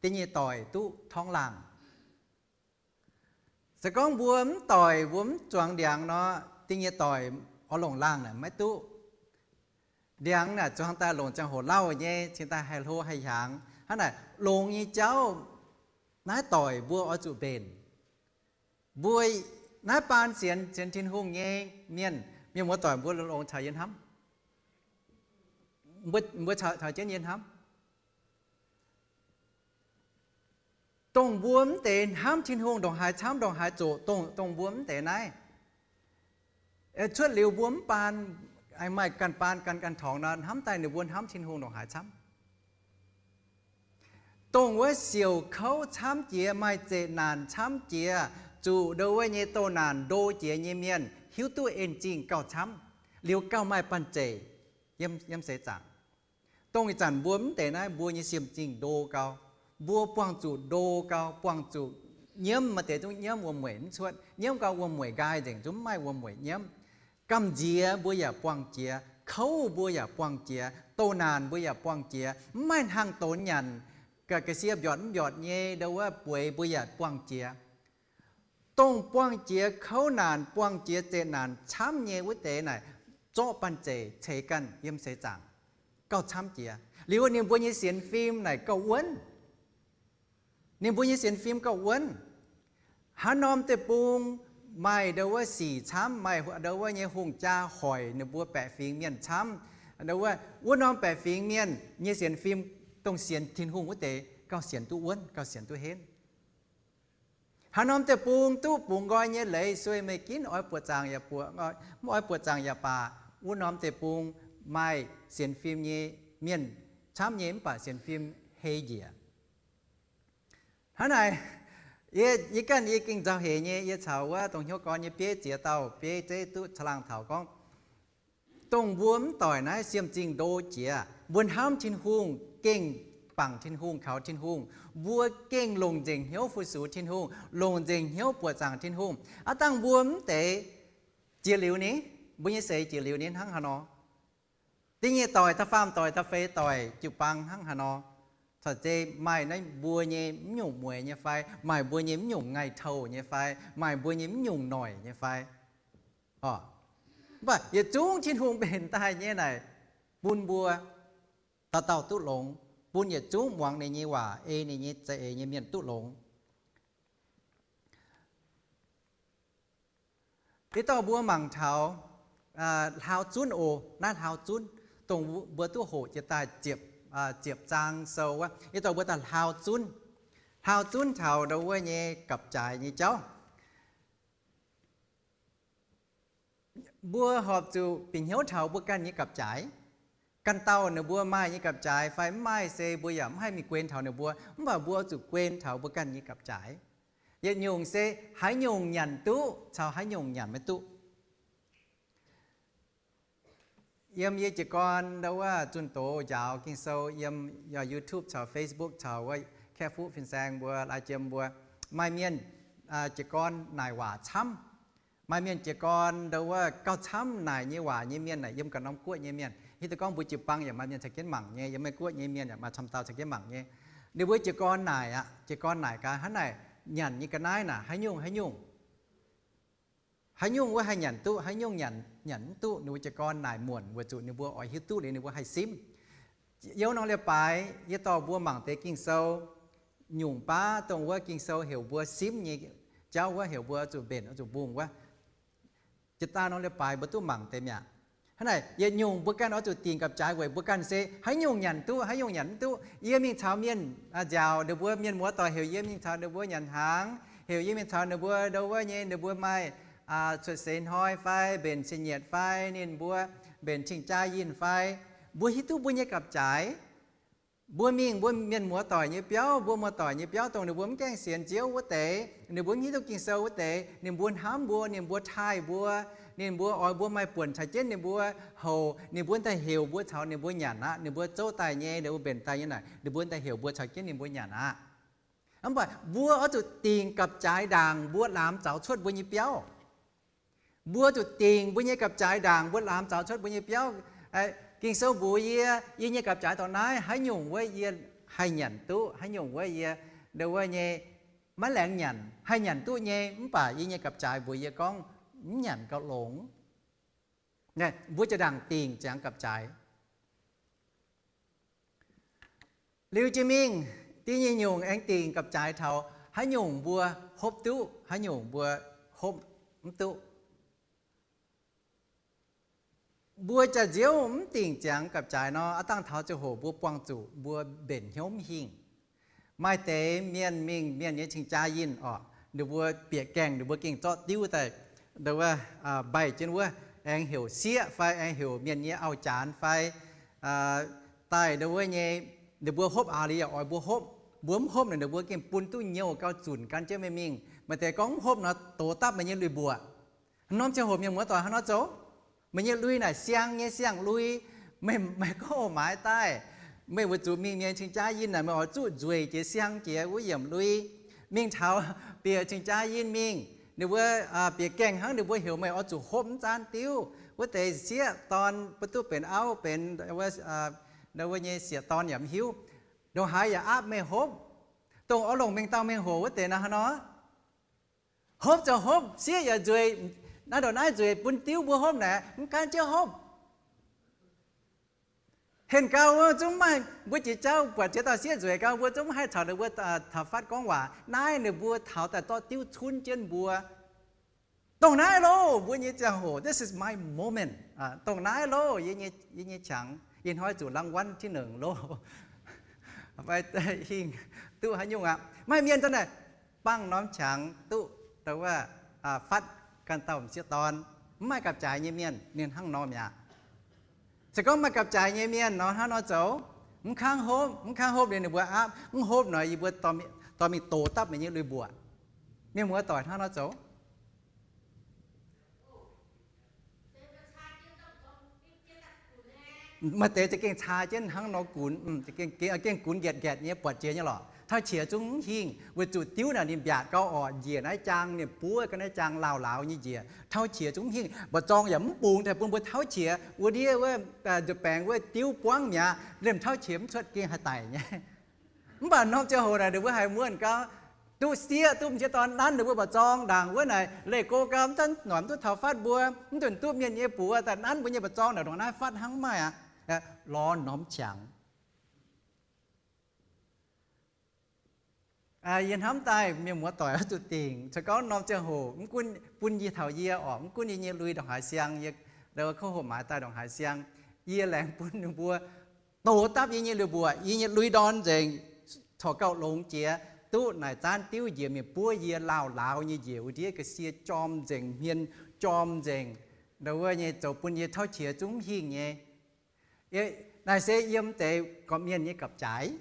da'nyeic doic duqv torngv laangh. Se gorngv mbuo mv doic, mbuo mv zuangx ndiangx nor, da'nyeic doic oix longc laangh naaic maiv duqv. Ndiangx naaic zuangx daaih longc ziangh hoc lauh nyei, cingx daaih haih hlo haih hiaangx. Hnangv naaic longx nyei jauv, naaiv doic mbuo oix zuqc mbenc. Mbuo naaiv baan sienx, sienx Tin-Hungh nyei mienh, mienh muoz doic mbuo longx caux yie hnamv. Mbuo, mbuo caux, caux jienv yie hnamv. Dongh mbuo mv deix hnamv Tin-Hungh ndongc haaix camv ndongc haaix zoqc, dongh, dongh mbuo mv deix naaiv. Cuotv liuz mbuo mv baan, maaih ganh baan ganh, ganh torngx nor, hnamv daaih ninh mbuo hnamv Tin-Hungh ndongc haaix camv. Dongh wuov siouc kouv camv jiex, maaih zeqc naanc camv jiex, zuqc ndo wuov nyei doh naanc ndo jiex nyei mienh hiuv duqv en zingh gauh camv, liuz gauh maaih banh zeic yiem, yiem seix zaangc. Dongh ih zanc mbuo mv deix naaiv mbuo nyei siem zingh ndo gau, mbuo buangh zuqc ndo gau, buangh zuqc nyiemv, maaih deix zungv nyiemv wuom-mueic mv cuotv, nyiemv gau wuom-mueic nqaai nzengc, zungv mv maaih wuom-mueic nyiemv. Gamh nziex mbuo yaac buangh jiex, kouv mbuo yaac buangh jiex, doh naanc mbuo yaac buangh jiex, mv maaih hnaangx donx nyanc, ga'sie mbiortc mv mbiortc nyei ndo wuov bueix mbuo yaac buangh jiex. Dongh buangh jiex kouv naanc, buangh jiex zeqc naanc camv nyei wuov deix naaic, zorqv banh zeic ceix ganh yiem seix zaangc gauh camv jiex. Liuz ninh mbuo nyei sienx fim naaic gauh wuonv. Ninh mbuo nyei sienx fim gauh wuonv. Haaix norm deic-bung maaih ndo wuov sic camv, maaih ndo wuov nyei hungh jaa hoic ninh mbuo baeqc fingx mienh camv, ndo wuov, wuov norm baeqc fingx mienh nyei sienx fim, dongh sienx Tin-Hungh wuov deix gauh sienx duqv wuonv, gauh sienx duqv henv. Haaix norm deic-bung duqv bungx nqoi nyei leiz sueih meih ginv oix buoqc zaangc yaac buoqc, mv oix buoqc zaangc yaac baac, wuov norm deic-bung maaih sienx fim nyei mienh camv nyei mv baac sienx fim hei njiec. Hnangv naaic, yie, yie ganh yie gengh nzauh heix nyei, yie caux wuov dongh hnyouv gorn nyei bieiv ziex dauh bieiv zeiv duqv caangh laangh taux gorngv, dongh mbuo mv doic naaiv siemv-zingh ndo jiex, mbuo hnamv Tin-Hungh, gengh bangc Tin-Hungh, kaux Tin-Hungh, mbuo gengh longc nzengc hnyouv fu-sux Tin-Hungh, longc nzengc hnyouv buoqc zaangc Tin-Hungh. Aav dangh mbuo mv deix jiex liuz ni, mbuo nyei seix jiex liuz ni hnangv haaix nor? Da'nyeic doic, da'faam doic, da'feix doic, jiu-baang hnangv haaix nor? Corc zeiz maaih naaiv mbuo nyei mv nyungc mueiz nyei fai, maaih mbuo nyei mv nyungc ngaih touh nyei fai, maaih mbuo nyei mv nyungc noic nyei fai? Orqc, mv baac yietc zungv Tin-Hungh mbenc daaih nyei naaic, bun mbuo dauh dauh duqv longx, bun yietc zungv muangx ninh nyei waac, ei ninh nyei za'eix nyei mienh duqv longx. Yie dorh mbuo mangc taux hlaau zunv oc. Naaiv hlaau zunv, dongh mbuo duqv hoqc jiex daaih ziepc, ziepc zaang sou wuov, yie dorh mbuo daaih hlaau zunv. Hlaau zunv taux ndo wuov nyei gapv-jaaix nyei jauv. Mbuo horpc zuqc bieqc hnyouv taux mbuo ganh nyei gapv-jaaix. Ganh dauh ninh mbuo maaih nyei gapv-jaaix fai mv maaih se mbuo yaac mv haih mingh guen taux ninh mbuo, mv baac mbuo zuqc guen taux mbuo ganh nyei gapv-jaaix. Yietc nyungc se haaix nyungc nyanc duqv caux haaix nyungc nyanc maiv duqv. Yiem yie jiez gorn ndo wuov zunh doz njaaux Ging-Sou yiem YouTube caux Facebook caux wuov kaeqv fuqv fin-saeng mbuo, lai jiem mbuo, maaih mienh jiez gorn naaic waac camv. Maaih mienh jiez gorn ndo wuov gauh camv naaic nyei waac nyei mienh naaic yiem ganh norm guoqv nyei mienh. Hiuv duqv gorngv mbuo jiu-baang yaac maaih mienh caux jienv mangc nyei, yiem maiv guoqv nyei mienh yaac maaih camv dauh caux jienv mangc nyei. Ninh mbuo jiez gorn naaic aqv, jiez gorn naaic gaax hnangv naaic, nyanc nyei ga'naaiv naaic haaix nyungc haaix nyungc, haaix nyungc wuov haih nyanc duqv, haaix nyungc nyanc, nyanc mv duqv. Ninh mbuo jiez gorn naaic muonc weic zuqc ninh mbuo oix hiuv duqv liuz ninh mbuo haih simv. Yiem norm leiz-baaix yie dorh mbuo mangc deix Ging-Sou nyungc baav, dongh wuov Ging-Sou heuc mbuo simv nyei jauv wuov, heuc mbuo zuqc mbenc, zuqc mbungh wuov. Jiex daaih norm leiz-baaix mbuo duqv mangc deix mi'aqv. Hnangv naaic yietc nyungc mbuo ganh oix zuqc dingc gapv-jaaix weic mbuo ganh se haaix nyungc nyanc duqv, haaix nyungc nyanc mv duqv. Yie mingh caux mienh nziaauc, ninh mbuo mienh muoz-doic heuc yie mingh caux ninh mbuo nyanc hnaangx, heuc yie mingh caux ninh mbuo ndo wuov nyei, ninh mbuo maaih cuotv seix hnoi fai mbenc cin-nyeic fai ninh mbuo mbenc cing-jaa yinh fai, mbuo hiuv duqv mbuo nyei gapv-jaaix. Mbuo mingh mbuo mienh muoz-doic nyei biauv, mbuo muoz-doic nyei biauv dongh ninh mbuo mv gaengh sienx Ziouv wuov deix, ninh mbuo mv hiuv duqv Ging-Sou wuov deix, ninh mbuo hnamv mbuo, ninh mbuo taaih mbuo, ninh mbuo oix mbuo maaih buonc caux jienv ninh mbuo houc, ninh mbuo daaih heuc mbuo caux ninh mbuo nyanc aqv. Ninh mbuo zouv daaih nyei, ninh mbuo mbenc daaih nyei naaic, ninh mbuo daaih heuc mbuo caux jienv ninh mbuo nyanc aqv. Mv baac mbuo oix zuqc dingc gapv-jaaix ndaangc mbuo laamz zaux cuotv mbuo nyei biauv. Mbuo zuqc dingc mbuo nyei gapv-jaaix ndaangc mbuo laamz zaux cuotv mbuo nyei biauv. Ging-Sou mbuox yie, yie nyei gapv-jaaix dorh naaiv, haaix nyungc wuov yie haih nyanc duqv, haaix nyungc wuov yie ndo wuov nyei maiv laengz nyanc, haih nyanc duqv nyei, mv baac yie nyei gapv-jaaix mbuox yie gorngv mv nyanc gauh longx. Mbuo jiex ndaangc dingc ziangx gapv-jaaix. Liuz jiex mingh, da'nyeic nyungc aengx dingc gapv-jaaix taux haaix nyungc mbuo hopv duqv, haaix nyungc mbuo hopv mv duqv. Mbuo jaax-nziouv mv dingc ziangx gapv-jaaix nor, aav dangh taux ziangh hoc mbuo buangh zuqc mbuo mbenc hnyouv mv hingh. Maaih deix mienh mingh mienh nyei cing-jaa yinh orqc, ninh mbuo bieqc gaengh ninh mbuo gengh zorqv diuv daaih, ndo wuov, mbaih jienv wuov, aengx heuc sieqv fai aengx heuc mienh nyei auv-jaaix fai daaih ndo wuov nyei, ninh mbuo hopv aqv liuz yaac oix mbuo hopv. Mbuo mv hopv naaic ninh mbuo gengh bun duqv nyouh gauh zunc gan jienv meih mingh. Maaih deix gorngv mv hopv nor dox dapv meih nyei lui-mbuoqc. Haaix norm ziangh hoc mienh muoz-doic haaix nor zoux? Meih nyei lui naaic siang nyei siang-lui, meih, meih gorngv maaiz daaih, meih weic zuqc mingh mienh cing-jaa yinh naaic meih oix zuqc nzueic jiex siang jiex wuov yiemc lui. Mingh taux bieqc cing-jaa yinh mingh, ninh mbuo bieqc gaengh hnangv ninh mbuo heuc meih oix zuqc hopv mv zaanv diuv. Wuov deix sieqv dorn mbuo duqv benx auv benx wuov nyei sieqv dorn yaac mv hiuv, ndongc haaix yaac aapv meih hopv. Dongh oix longc mengh dauh mengh hoc wuov deix naaic haaix nor? Hopv ziouc hopv, sieqv yaac nzueic, naaiv ndongc naaiv nzueic bun diuv mbuo hopv naaic mv gaanv jienv hopv. Henh gau wuov zungv maaih, mbuo jiex jauv buatc jiex dauh sieqv nzueic gau, mbuo zungv mv haih caux ninh mbuo taux fatv gorngv waac. Naaiv ninh mbuo taux daaih zorqv diuv cunv jienv mbuo. Dongh naaiv loh, mbuo nyei ziangh hoc, this is my moment. Dongh naaiv loh, yie nyei qangx, ih hnoi zuqc รางวัลที่หนึ่ง loh. Fai hingh duqv haaix nyungc aqv. Maaih mienh daaih naaic, bangv norm qangx duqv, ndo wuov, fatv ganh dauh m'sieqv dorn. Mv maaih gapv-jaaix nyei mienh ninh hnangv nor mi'aqv. Se gorngv maaih gapv-jaaix nyei mienh nor hnangv nor zoux, mv kangv hopv, mv kangv hopv liuz ninh mbuo aapv, mv hopv nor yie mbuo dorh mingh dox dapv meih nyei lui-mbuoqc. Mienh muoz-doic hnangv nor zoux. Maaih deix za'gengh caa jienv hnangv nor gunx, gengh gunx nqaetc nqaetc nyei buatc jiex nyei lorqc. Tauv qiex zungv mv hingh, weic zuqc diuv naaic ninh mbiaatc gau orqc, njiec naaiv jaang ninh buov ga'naaiv jaang laauh laauh nyei njiec. Tauv qiex zungv mv hingh, mba'zorng yaac mv bungx daaih bun mbuo tauv qiex. Wuov ndiev wuov nzuih baengx wuov diuv buangv mi'aqv, liemh tauv qiex mv cuotv gengh haih daic nyei. Mv baac norm ziangh hoc naaic ninh mbuo haiz muonc gau, duqv sieqv duqv m'sieqv dorn nanv ninh mbuo mba'zorng ndaangc wuov naaic leih go gau, mv zanc noic mv duqv taux fatv mbuo, mv nzunc duqv mienh nyei buoz daaih nanv mbuo nyei mba'zorng naaic ndongc naaiv fatv hnangv maiv aqv. Lorz norm qangx. Yie hnamv daaih mienh muoz-doic oix zuqc dingc, se gorngv norm ziangh hoc mv gunv bun yie taux yie orqc, mv gunv yie nyei lui ndongc haaix siang, yie kouv hoqc maaiz daaih ndongc haaix siang, yie laengz bun ninh mbuo dox dapv yie nyei lui-mbuoqc, yie nyei lui-ndorn nzengc, corc gauh longx jiex, duqv naaic zaanv diuv njiec mingh buov yie laauh laauh nyei njiec, wuov ndiev ga'sie jorm nzengc, hmien jorm nzengc, ndo wuov nyei zoux bun yie tauv qiex zungv mv hingh nyei. Naaic se yiem deix gorqv-mienh nyei gapv-jaaix.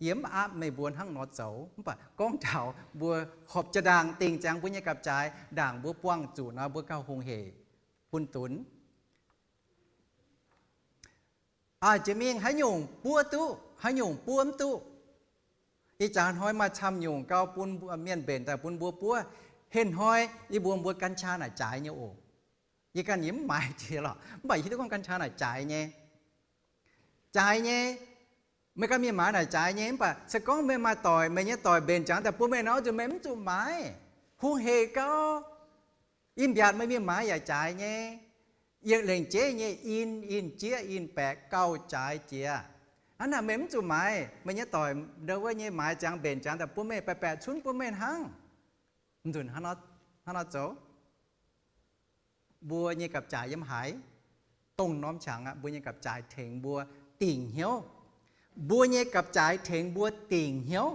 Yie mv aapv meih mbuo hnangv nor zoux, mv baac gorngv taux mbuo horpc jaa-ndaangc dingc ziangx mbuo nyei gapv-jaaix, ndaangc mbuo buangh zuqc nor mbuo gauh hungh hec bun dunx. Jiex mingh haaix nyungc buov duqv, haaix nyungc buov mv duqv. Ih jaax hnoi maaih camv nyungc gau bun mienh mbenc daaih bun mbuo buov. Hinh hnoi yie mbuox mbuo กัญชา naaic jaaix nyei oc. Yie ganh yie mv maaiz jiex lorqc, mv baac yie hiuv duqv gorngv กัญชา naaic jaaix nyei. Jaaix nyei. Meih ganh mingh maaiz naaic jaaix nyei, mv baac se gorngv meih maaih doic, meih nyei doic mbenc ziangx daaih bun meih nor, zuqc meih mv zuqc maaiz. Hungh hec gau. Ih mbiaatc meih mingh maaiz yaac jaaix nyei. Yietc lengc jeiv nyei in, in jieqv, in baeqc gauh jaaix jiex. Hnangv naaic meih mv zuqc maaiz, meih nyei doic ndo wuov nyei maaiz ziangx mbenc ziangx daaih bun meih, baeqc baeqc cunv bun meih hnangv. Mv nzunc hnangv nor zoux. Mbuo nyei gapv-jaaix yiem haaix? Dongh norm qangx aqv. Mbuo nyei gapv-jaaix tengx mbuo dingc hnyouv. Mbuo nyei gapv-jaaix tengx mbuo dingc hnyouv.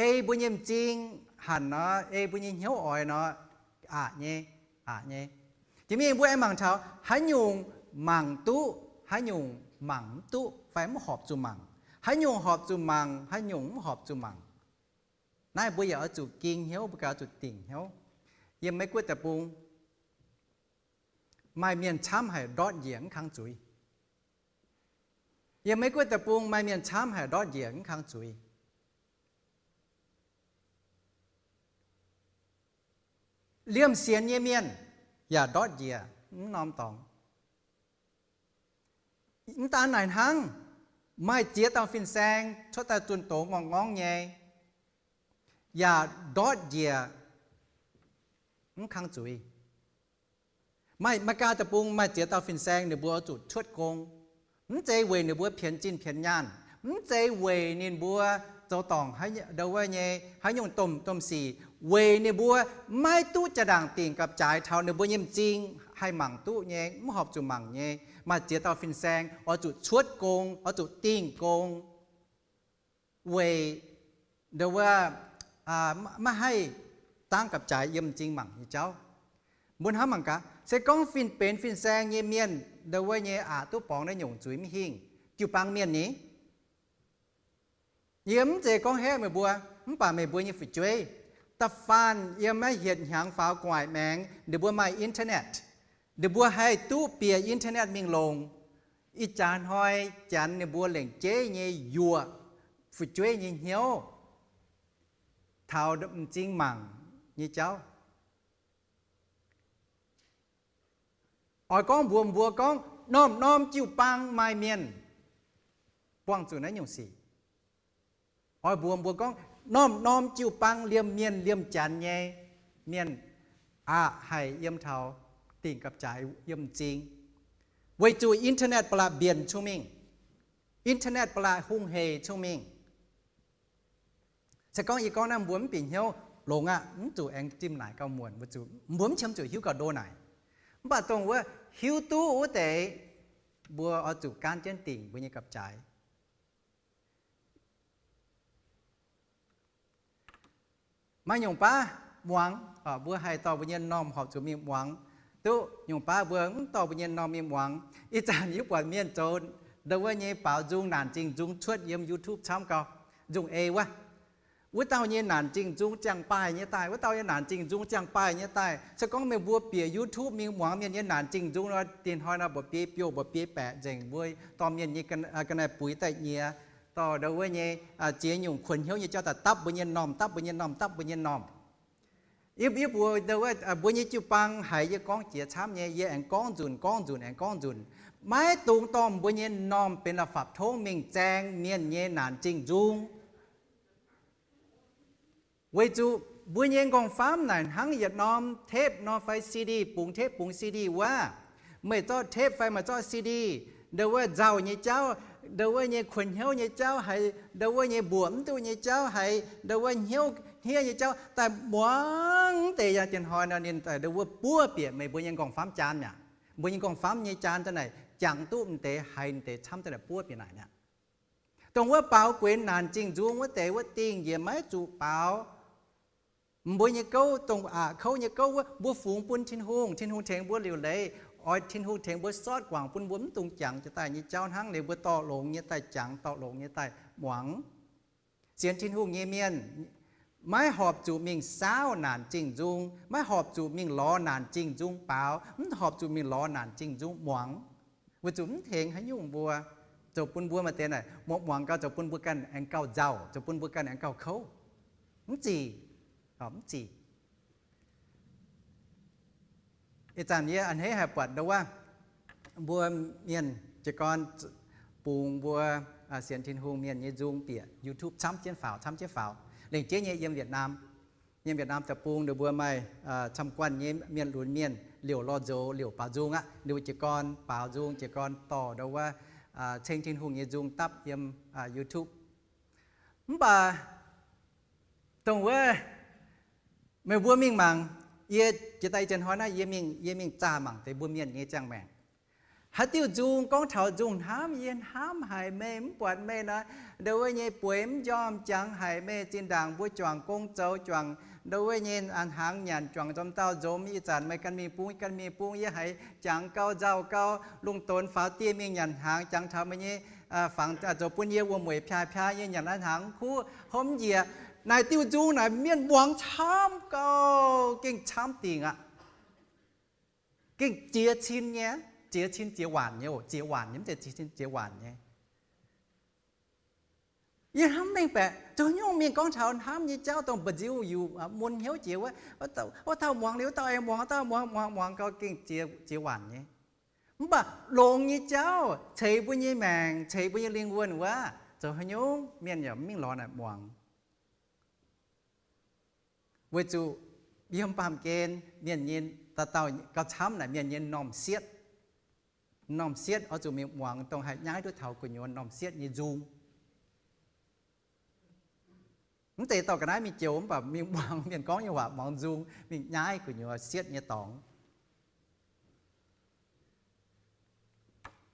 Ei mbuo nyei m'zing hanc nor, ei mbuo nyei hnyouv oix nor, aqc nyei, aqc nyei. Jiex mingh mbuo aengx mangc taux haaix nyungc mangc duqv, haaix nyungc mangc mv duqv fai mv horpc zuqc mangc, haaix nyungc horpc zuqc mangc, haaix nyungc mv horpc zuqc mangc. Naaiv mbuo yaac oix zuqc ging hnyouv, mbuo ganh oix zuqc dingc hnyouv. Yiem Meiv Guoqv deic-bung, maaih mienh camv haic ndortv njiec mv kang zuiz. Yiem Meiv Guoqv deic-bung maaih mienh camv haic ndortv njiec mv kang zuiz. Liemh sienx nyei mienh yaac ndortv njiec mv norm dorngx. Mv daan naaic hnangv, maaih ziex dauh fin-saeng cuotv daaih zunh doz ngorngh ngorngv nyei, yaac ndortv njiec mv kang zuiz. Maaih, Meiv Guoqv deic-bung maaih ziex dauh fin-saeng ninh mbuo oix zuqc cuotv gong. Mv zeiz weic ninh mbuo pienx zinh pienx nyaanh, mv zeiz weic ninh mbuo zoux dorngc ndo wuov nyei haaix nyungc domh domh sic, weic ninh mbuo maiv duqv jaa-ndaangc dingc gapv-jaaix taux ninh mbuo nyei m'zing haih mangc duqv nyei, mv horpc zuqc mangc nyei. Maaih ziex dauh fin-saeng oix zuqc cuotv gong, oix zuqc dingh gong, weic ndo wuov maiv haih dangv gapv-jaaix yiem m'zing mangc nyei jauv. Mbuo hnamv mangc gaax, se gorngv fin-, benx fin-saeng nyei mienh ndo wuov nyei aqc duqv borngz naaiv nyungc zuiz mv hingh, jiu-baang mienh ni? Yie mv zeiz gorngv haeqv meih mbuo, mv baac meih mbuo nyei fu'jueiv da'faanh yiem maiv hietc hnyangx faaux gu'nguaaic maengx ninh mbuo maaih internet. Ninh mbuo haih duqv bieqc internet mingh longc. Ih jaax hnoi Janx ninh mbuo lengc jeiv nyei yuoqc fu'jueiv nyei hnyouv taux m'zing mangc nyei jauv. Oix gorngv mbuox mbuo gorngv norm-norm jiu-baang maaih mienh buangh zuqc naaiv nyungc sic. Oix mbuox mbuo gorngv norm-norm jiu-baang liemh mienh liemh Janx nyei mienh aqc haih yiem taux dingc gapv-jaaix yiem m'zing, weic zuqc internet ba'laqc mbienc cong-mengh. Internet ba'laqc hungh hec cong-mengh. Se gorngv yie gorngv naaiv mbuo mv bieqc hnyouv, longx aqv, mv zuqc aengx zimh naaic gauh muonc, mbuo mv qiemx zuqc hiuv gauh ndo naaic. Mv baac dongh wuov hiuv duqv wuov deix, mbuo oix zuqc gaanv jienv dingc mbuo nyei gapv-jaaix. Maaih nyungc baav muangx, mbuo haih dorh mbuo nyei m'normh horpc zuqc mingh muangx. Duqv nyungc baav mbuo mv dorh mbuo nyei m'normh mingh muangx. Ih zanc yie buatc mienh zoux ndau wuov nyei baaux nzung, naanc zingh nzung cuotv yiem YouTube camv gau. Nzung ei wuov, wuov dauh nyei naanc zingh nzung ziangh baaih nyei daaih, wuov dauh nyei naanc zingh nzung ziangh baaih nyei daaih. Se gorngv meih mbuo bieqc YouTube mingh muangx mienh nyei naanc zingh nzung nor, dinh hnoi nor mbuoqc biei biouh mbuoqc biei baeqc nzengc. Mbuo dorh mienh nyei ga'naaiv buix daaih nyiex, dorh ndau wuov nyei ziex nyungc kuonx hnyouv nyei jauv daaih dapv mbuo nyei m'normh, dapv mbuo nyei m'normh, dapv mbuo nyei m'normh. Yie, yie mbuox ndau wuov, mbuo nyei jiu-baang haiz yie gorngv jiex camv nyei, yie aengx gorngv nzunc, gorngv nzunc, aengx gorngv nzunc. Maiv dungx dorh mbuo nyei m'normh benx la'fapv tongv mingh zaeng mienh nyei naanc zingh nzung. Weic zuqc mbuo nyei m'nqorngv-famv naaic hnangv yietc norm tape nor fai CD, bungx tape bungx CD wuov. Meih zorqv tape fai meih zorqv CD, ndau wuov nzauh nyei jauv, ndau wuov nyei kuonx hnyouv nyei jauv haiz, ndau wuov nyei mbuoqc mv duqv nyei jauv haiz, ndau wuov hnyouv hniev nyei jauv daaih muangx deix yaac dinh hnoi nor ninh daaih ndau wuov buov bieqc meih mbuo nyei m'nqorngv-famv jaan mi'aqv. Mbuo nyei m'nqorngv-famv nyei jaan daaih naaic jangx duqv m'deix haiz m'deix camv daaih naaic buov bieqc naaic mi'aqv. Dongh wuov baaux guenx naanc zingh nzung wuov deix wuov dingh yie maiv zuqc baaux. Mbuo nyei gouv, dongh aqc kouv nyei gouv wuov, mbuo fungx bun Tin-Hungh, Tin-Hungh tengx mbuo liuc leiz, oix Tin-Hungh tengx mbuo sortv guangc bun mbuo mv dungx jangx jiex daaih nyei jauv hnangv. Liuz mbuo dorh longx nyei daaih jangx, dorh longx nyei daaih muangx. Sienx Tin-Hungh nyei mienh maiv horpc zuqc mingh saauv naanc zingh nzung, maiv horpc zuqc mingh lorz naanc zingh nzung baaux, mv horpc zuqc mingh lorz naanc zingh nzung muangx. Weic zuqc mv tengx haaix nyungc mbuo, zoux bun mbuo maaih deix naaic muangx gau, zoux bun mbuo ganh aengx gauh nzauh, zoux bun mbuo ganh aengx gauh kouv. Mv zic, mv zic. Ih zanc yie a'hneiv haih buatc ndau wuov mbuo mienh jiez gorn bungx mbuo sienx Tin-Hungh mienh nyei nzung bieqc YouTube camv jienv faaux, camv jienv faaux. Lengc jeiv nyei yiem Vietnam, yiem Vietnam deic-bung ninh mbuo maaih camv guanh nyei mienh lunx mienh liouc lorh nzoux liouc baaux nzung aqv. Ninh mbuo jiez gorn baaux nzung, jiez gorn dorh ndau wuov ceng Tin-Hungh nyei nzung dapv yiem YouTube. Mv baac dongh wuov meih mbuo mingh mangc, yie jiex daaih ih zanc hnoi naaiv yie mingh, yie mingh zaah mangc deix mbuo mienh nyei ziangh maengc. Haaix diuh nzung gorngv taux nzung hnamv, yie hnamv haic meih, mv buatc meih nor, ndau wuov nyei bueix mv njormh, jangx haic meih. Zinh ndaangc mbuo juangc gong zoux, juangc ndau wuov nyei hnaangx nyanc, juangc nzomz dauh nzomz. Ih zanc meih ganh mingh bung, ganh mingh bung, yie haiz jangx gau, nzauh gau. Lungh ndonx faaux dieh mingh nyanc hnaangx, jangx taux meih nyei fangx zoux bun yie wuom-mueic piaa-piaa, yie nyanc naaiv hnaangx mv kuv, hopv mv njiec. Naaic diuh nzung naaic mienh muangx camv gau, gengh camv dingc aqv. Gengh jiex cin nyei, jiex cin jiex waanc nyei oc, jiex waanc nyei, mv zeiz jiex cin jiex waanc nyei. Yie hnamv mengh baeqc, zoux nyungc mingh gorngv taux hnamv nyei jauv dongh mba'nziu yuc mun hnyouv jiex wuov, wuov dauh muangx liuz, wuov dauh aengx muangx, wuov dauh muangx, muangx, muangx gau gengh jiex, jiex waanc nyei. Mv baac longx nyei jauv ceix mbuo nyei maengc, ceix mbuo nyei lingh wuonh wuov, zoux haaix nyungc mienh yaac mv mingh lorz naaic muangx. Weic zuqc yiem baamh gen mienh nyei, dauh dauh gauh camv naaic mienh nyei m'normh sietv. M'normh sietv oix zuqc mingh muangx dongh haih nyaiv duqv taux gu'nyuoz m'normh sietv nyei nzung. Mv zeiz dorh ga'naaiv mingh joux mv baac mingh muangx mienh gorngv nyei waac, muangx nzung, mingh nyaiv gu'nyuoz sietv nyei dorngx.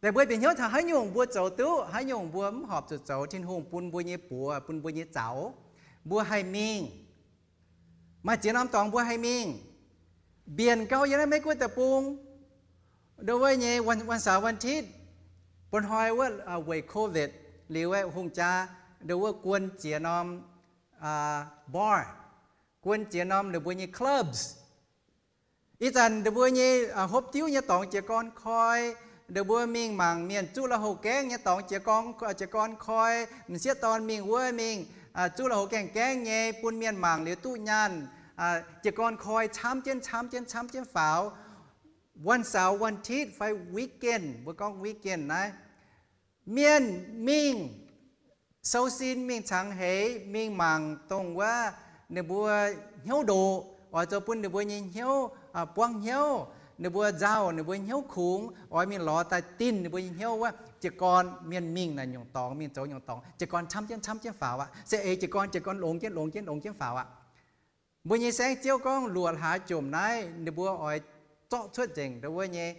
Deix mbuo bieqc hnyouv taux haaix nyungc mbuo zoux duqv, haaix nyungc mbuo mv horpc zuqc zoux, Tin-Hungh bun mbuo nyei buoz, bun mbuo nyei zaux, mbuo haih mingh. Maaih ziex norm dorngx mbuo haih mingh. Mbienc gau yiem naaiv Meiv-Guoqv deic-bung, ndau wuov nyei วันเสาร์ วันอาทิตย์, bun hnoi wuov weic COVID liuz aeqv, hungh jaa ndau wuov guon ziex norm bar, guon ziex norm ninh mbuo nyei clubs. Ih zanc ninh mbuo nyei hopv diuv nyei dorngx jiez gorn koi, ninh mbuo mingh mangc mienh zuqv lui-houx gaengv nyei dorngx jiez gorn, jiez gorn koi, m'sieqv dorn mingh wuov mingh zuqv lui-houx gaengh gaengv nyei bun mienh mangc liuz duqv nyaanh, jiez gorn koi camv jienv, camv jienv, camv jienv faaux. วันเสาร์ วันอาทิตย์ fai weekend, mbuo gorngv weekend naaiv, mienh mingh sou sin, mingh cangx heix, mingh mangc dongh wuov ninh mbuo hnyouv ndoqc, oix zoux bun ninh mbuo nyei hnyouv buangv hnyouv, ninh mbuo nzauh, ninh mbuo hnyouv kungx, oix mingh lorz daaih dinh ninh mbuo nyei hnyouv wuov. Jiez gorn mienh mingh naaic nyungc dorngx, mingh zoux nyungc dorngx, jiez gorn camv jienv, camv jienv faaux aqv. Se eix jiez gorn, jiez gorn longx jienv, longx jienv, longx jienv faaux aqv. Mbuo nyei saengv-ziouv gorngv luoqc hlaax jomc naaiv ninh mbuo oix zorqv cuotv nzengc ndau wuov nyei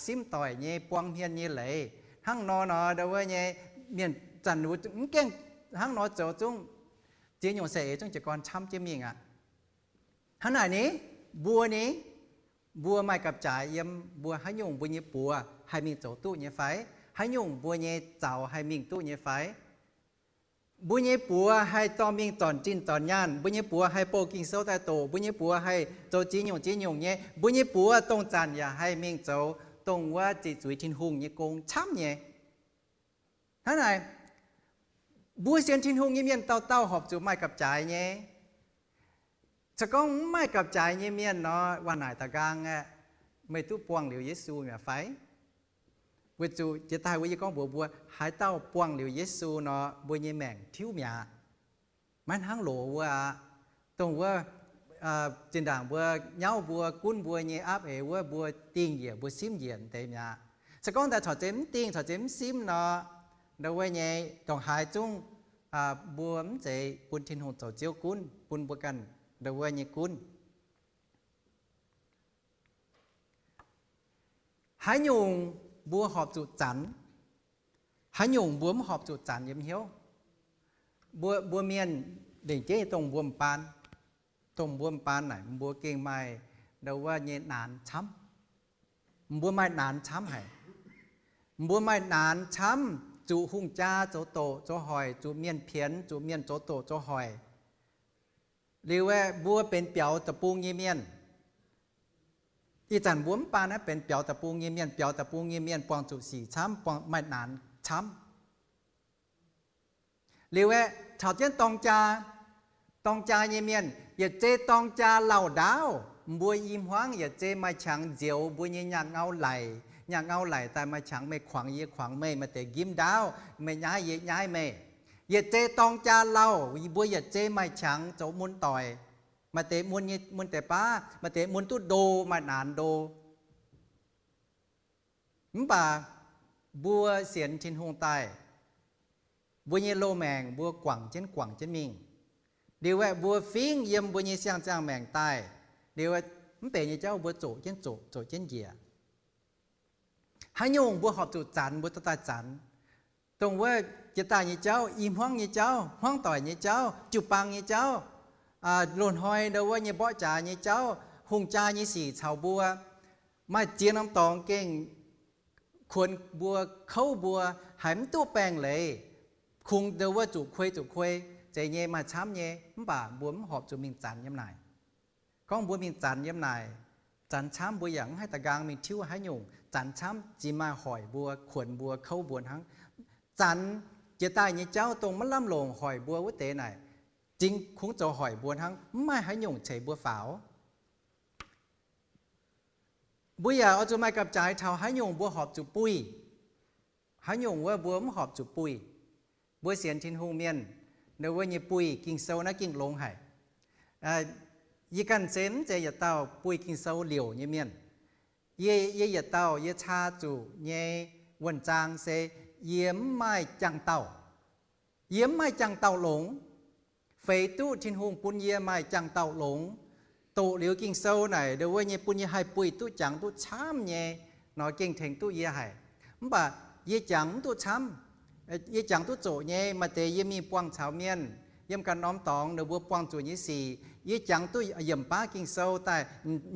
simv doic nyei buang hmien nyei leiz. Hnangv nor nor ndau wuov nyei mienh zanc mv gaengh hnangv nor zoux zungv ziex nyungc saeng-eix zungv jiez gorn camv jienv mingh aqv. Hnangv naaic ni, mbuo ni, mbuo maaih gapv-jaaix yiem mbuo haaix nyungc mbuo nyei buoz haih mingh zoux duqv nyei fai? Haaix nyungc mbuo nyei zaux haih mingh duqv nyei fai? Mbuo nyei buoz haih dorh mingh zornc zinh zornc nyaanh, mbuo nyei buoz haih bouh Ging-Sou daaih doqc, mbuo nyei buoz haih zoux ziex nyungc ziex nyungc nyei, mbuo nyei buoz dongh zanc yaac haih mingh zoux dongh wuov ziqc zuiz Tin-Hungh nyei gong camv nyei. Hnangv naaic, mbuo sienx Tin-Hungh nyei mienh dauh dauh horpc zuqc maaih gapv-jaaix nyei. Se gorngv mv maaih gapv-jaaix nyei mienh nor, waac naaic da'nqaang aeqv, meih duqv buangh liuz Yesu mi'aqv fai? Weic zuqc jiex daaih wuov yie gorngv mbuox mbuo, haaix dauh buangh liuz Yesu nor, mbuo nyei maengc tiuv mi'aqv. Maiv hnangv loz wuov aqv. Dongh wuov zinh ndaangc mbuo nyauv mbuo gunv mbuo nyei aapv eix wuov, mbuo dingh njiec mbuo simv njiec deix mi'aqv. Se gorngv daaih corc zeiz mv dingh corc zeiz mv simv nor, ndau wuov nyei ndongc haaix zungv mbuo mv zeiz bun Tin-Hungh zoux Ziouv gunv, bun mbuo ganh ndau wuov nyei gunv. Haaix nyungc mbuo horpc zuqc zanc, haaix nyungc mbuo mv horpc zuqc zanc yiem hnyouv. Mbuo, mbuo mienh lengc jeiv dongh mbuo m'baan, dongh mbuo m'baan naaic mbuo gengh maaih ndau wuov nyei naanx camv. Mbuo maaih naanx camv haic. Mbuo maaih naanx camv, zuqc hungh jaa zoux doqc zoux hoic, zuqc mienh pienx, zuqc mienh zoux doqc zoux hoic. Liuz aeqv, mbuo benx biaux deic-bung nyei mienh. Ih zanc mbuo mv baac naaiv benx biaux deic-bung nyei mienh, biaux deic-bung nyei mienh buangh zuqc sic camv, buangh maaih naanx camv. Liuz aeqv, caux jienv dorng jaa, dorng jaa nyei mienh, yietc zei dorng jaa lauh ndaauv, mbuo i hmuangv yietc zei maaih qangx nzioux mbuo nyei nyaanh ngau laic. Nyaanh ngau laic daaih maaih qangx meih kuangx yie kuangx meih, maaih deix njimv ndaauv, meih nyaiv yie nyaiv meih. Yietc zei dorng jaa lauh, mbuo yietc zei maaih qangx zoux mun doic. Maaih deix mun nyei, mun deix baav, maaih deix mun duqv ndo, maaih naanx ndo. Mv baac mbuo sienx Tin-Hungh daaih, mbuo nyei loz-maengc mbuo guangc jienv guangc jienv mingh. Liuz aeqv, mbuo fingv yiem mbuo nyei siang-ziangh maengc daaih, liuz aeqv, mv benx nyei jauv mbuo zoqc jienv zoqc, zoqc jienv njiec. Haaix nyungc mbuo horpc zuqc zanc, mbuo dorh daaih zanc. Dongh wuov jiex daaih nyei jauv, i hmuangv nyei jauv, hmuangv doic nyei jauv, jiu-baang nyei jauv, loz-hnoi ndau wuov nyei mborqv jaax nyei jauv, hungh jaa nyei sic caux mbuo, maaih ziex norm dorngx gengh kuonx mbuo, kouv mbuo, haiz mv duqv baengh leiz, kungx ndau wuov zuqc kuei zuqc kuei, zeiz nyei maaih camv nyei, mv baac mbuo mv horpc zuqc mingh zanc yiem naaic. Gorngv mbuo mingh zanc yiem naaic, zanc camv mbuo yaac mv haih da'nqaang mingh tiuv haaix nyungc. Zanc camv ziex maaih hoic mbuo, kuonx mbuo, kouv mbuo hnangv. Zanc jiex daaih nyei jauv dongh maiv lamh longc hoic mbuo wuov deix naaic, zingx kungx zoux hoic mbuo hnangv, mv maaih haaix nyungc ceix mbuo faaux. Mbuo yaac oix zuqc maaih gapv-jaaix taux haaix nyungc mbuo horpc zuqc buih, haaix nyungc wuov mbuo mv horpc zuqc buih. Mbuo sienx Tin-Hungh mienh, ndau wuov nyei buih Ging-Sou naaiv gengh longx haic. Yie ganh se mv zeiz yietc dauh buih Ging-Sou liouc nyei mienh. Yie, yie yietc dauh yie caa zuqc nyei wuonh zaang se yie mv maaih jangx-daauh. Yie mv maaih jangx-daauh longx. Feix duqv Tin-Hungh bun yie maaih jangx-daauh longx, doqc liuz Ging-Sou naaic ndau wuov nyei bun yie haih buih duqv jangx duqv camv nyei nor gengh tengx duqv yie haic. Mv baac yie jangx mv duqv camv. Yie jangx duqv zoqc nyei. Maaih deix yie mingh buangh caux mienh yiem ganh norm dorngx ninh mbuo buangh zuqc nyei sic, yie jangx duqv yiemc baav Ging-Sou daaih,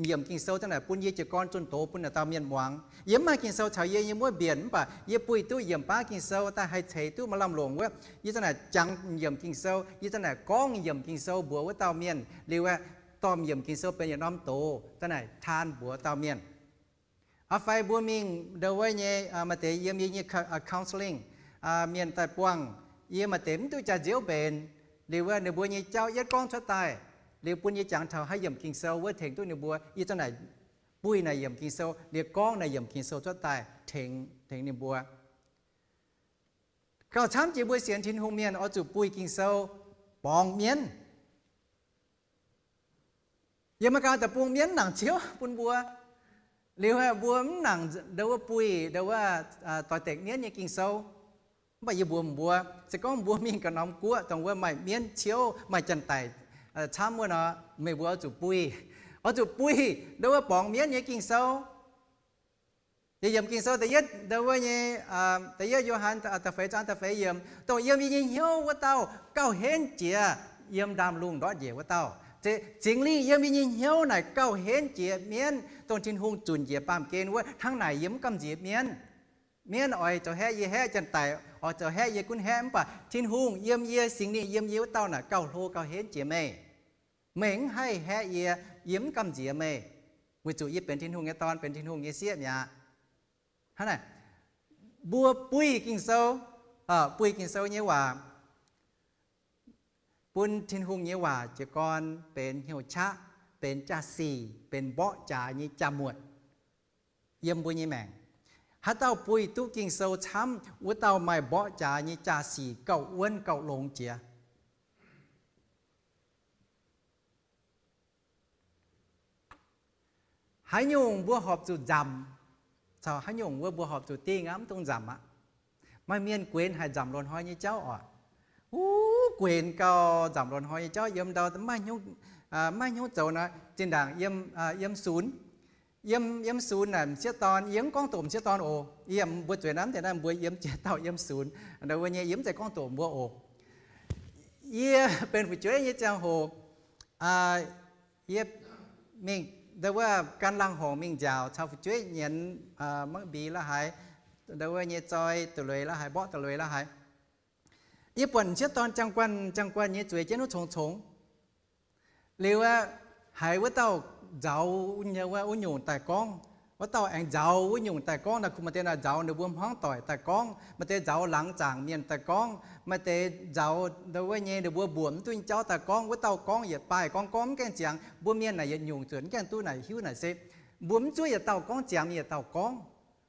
yiemc Ging-Sou daaih naaic bun yie jiez gorn zunh doz bun naaic dauh mienh muangx. Yie mv maaih Ging-Sou caux yie nyei muoqv mbienc mv baac yie buih duqv yiemc baav Ging-Sou daaih haih ceix duqv maaih lamh longc wuov, yie za'naaic jangx yiemc Ging-Sou, yie za'naaic gorngv yiemc Ging-Sou mbuox wuov dauh mienh liuz aeqv, dorh yiemc Ging-Sou benx yietc norm doz za'naaic taan mbuox dauh mienh. Aa fai mbuo mingh ndau wuov nyei maaih deix yiem yie nyei counselling, mienh daaih buangh, yie maaih deix mv duqv jaax-nziouv mbenc, liuz wuov ninh mbuo nyei jauv yietv gorngv cuotv daaih, liuz bun yie jangx taux haaix yiemc Ging-Sou wuov tengx duqv ninh mbuo, yie za'naaic buih naaic yiemc Ging-Sou, liuz gorngv naaic yiemc Ging-Sou cuotv daaih tengx, tengx ninh mbuo. Gauh camv jiex mbuo sienx Tin-Hungh mienh oix zuqc buih Ging-Sou borngz mienv. Yiem Meigaa Deic-Bung mienv nangc Ziouv bun mbuo. Liuz mbuo mv nangc ndau wuov buih ndau wuov doix-dekc mienv nyei Ging-Sou. Mv baac yie mbuox mbuo, se gorngv mbuo mingh ganh norm guoqv dongh wuov maaih mienv ciouv, maaih janx-daic camv wuov nor, meih mbuo oix zuqc buih, oix zuqc buih ndau wuov borngz mienv nyei Ging-Sou. Yie yiemc Ging-Sou da'yietv ndau wuov nyei, da'yietv Yo^han da'feix zaang da'feix yiemc, dongh yiem yie nyei hnyouv wuov dauh gauh henv jiex yiem ndaamv-lungh ndortv njiec wuov dauh. Zingh Lingh yiem yie nyei hnyouv naaic gauh henv jiex mienv, dongh Tin-Hungh zunc njiec baamh gen wuov. Hnangv naaic yie mv gamh nziex mienv. Mienv oix zoux haeqv yie haeqv, janx-daic oix zoux haeqv yie gunv haeqv, mv baac Tin-Hungh yiem yie, Singx Lingh yiem yie wuov dauh naaic gauh hlo gauh henv jiex meih. Meih mv haih haeqv yie, yie mv gamh nziex meih, weic zuqc yie benx Tin-Hungh nyei dorn, benx Tin-Hungh nyei sieqv mi'aqv. Hnangv naaic, mbuo buih Ging-Sou, buih Ging-Sou nyei waac, bun Tin-Hungh nyei waac jiez gorn benx hnyouv qaqv, benx jaa-sic, benx mborqv jaax nyei jaa-muotc yiem mbuo nyei maengc. Haaix dauh buih duqv Ging-Sou camv, wuov dauh maaih mborqv jaax nyei jaa-sic gauh wuonv gauh longx jiex. Haaix nyungc mbuo horpc zuqc nzamc, caux haaix nyungc wuov mbuo horpc zuqc dingh aqv, mv dungx nzamc aqv. Maaih mienh guenx haic nzamc loz-hnoi nyei jauv oc. Uv, guenx gauh nzamc loz-hnoi nyei jauv yiem ndau, maiv hnyouv zoux nor, zinh ndaangc yiem sunx, yiem, yiem sunx naaic m'sieqv dorn, yie mv gorngv doqc m'sieqv dorn oc. Yie mbuo zueiz naaiv deix naaiv mbuo yiem jiex dauh yiem sunx, ndau wuov nyei yie mv zeiz gorngv doqc mbuo oc. Yie benx fu'jueiv nyei ziangh hoc, yie mingh ndau wuov gan laangh horngc mingh nziaauc caux fu'jueiv nyienz, mangv mbiz la'haaix, ndau wuov nyei zoi da'lueiz la'haaix, mborqv da'lueiz la'haaix. Yie buatc m'sieqv dorn jaang guanh jaang guanh nyei zueiz jienv wuov congx congx. Liuz aeqv, haiz wuov dauh nzauz wuov nyungc daaih gorngv, wuov dauh aengx nzauz wuov nyungc daaih gorngv, naaiv kuh maaih deix naaic nzauz ninh mbuo hmuangv doic daaih gorngv, maaih deix nzauz laangz zaangc mienh daaih gorngv, maaih deix nzauz ndau wuov nyei ninh mbuo mbuoqc mv duqv nyei jauv daaih gorngv. Wuov dauh gorngv yietc baaih gorngv, gorngv mv gaengh ziangx. Mbuo mienh naaic yietc nyungc zuotc mv gaengh duqv naaic hiuv naaic se mbuo mv zuov yietc dauh gorngv, ziangx mingh yietc dauh gorngv.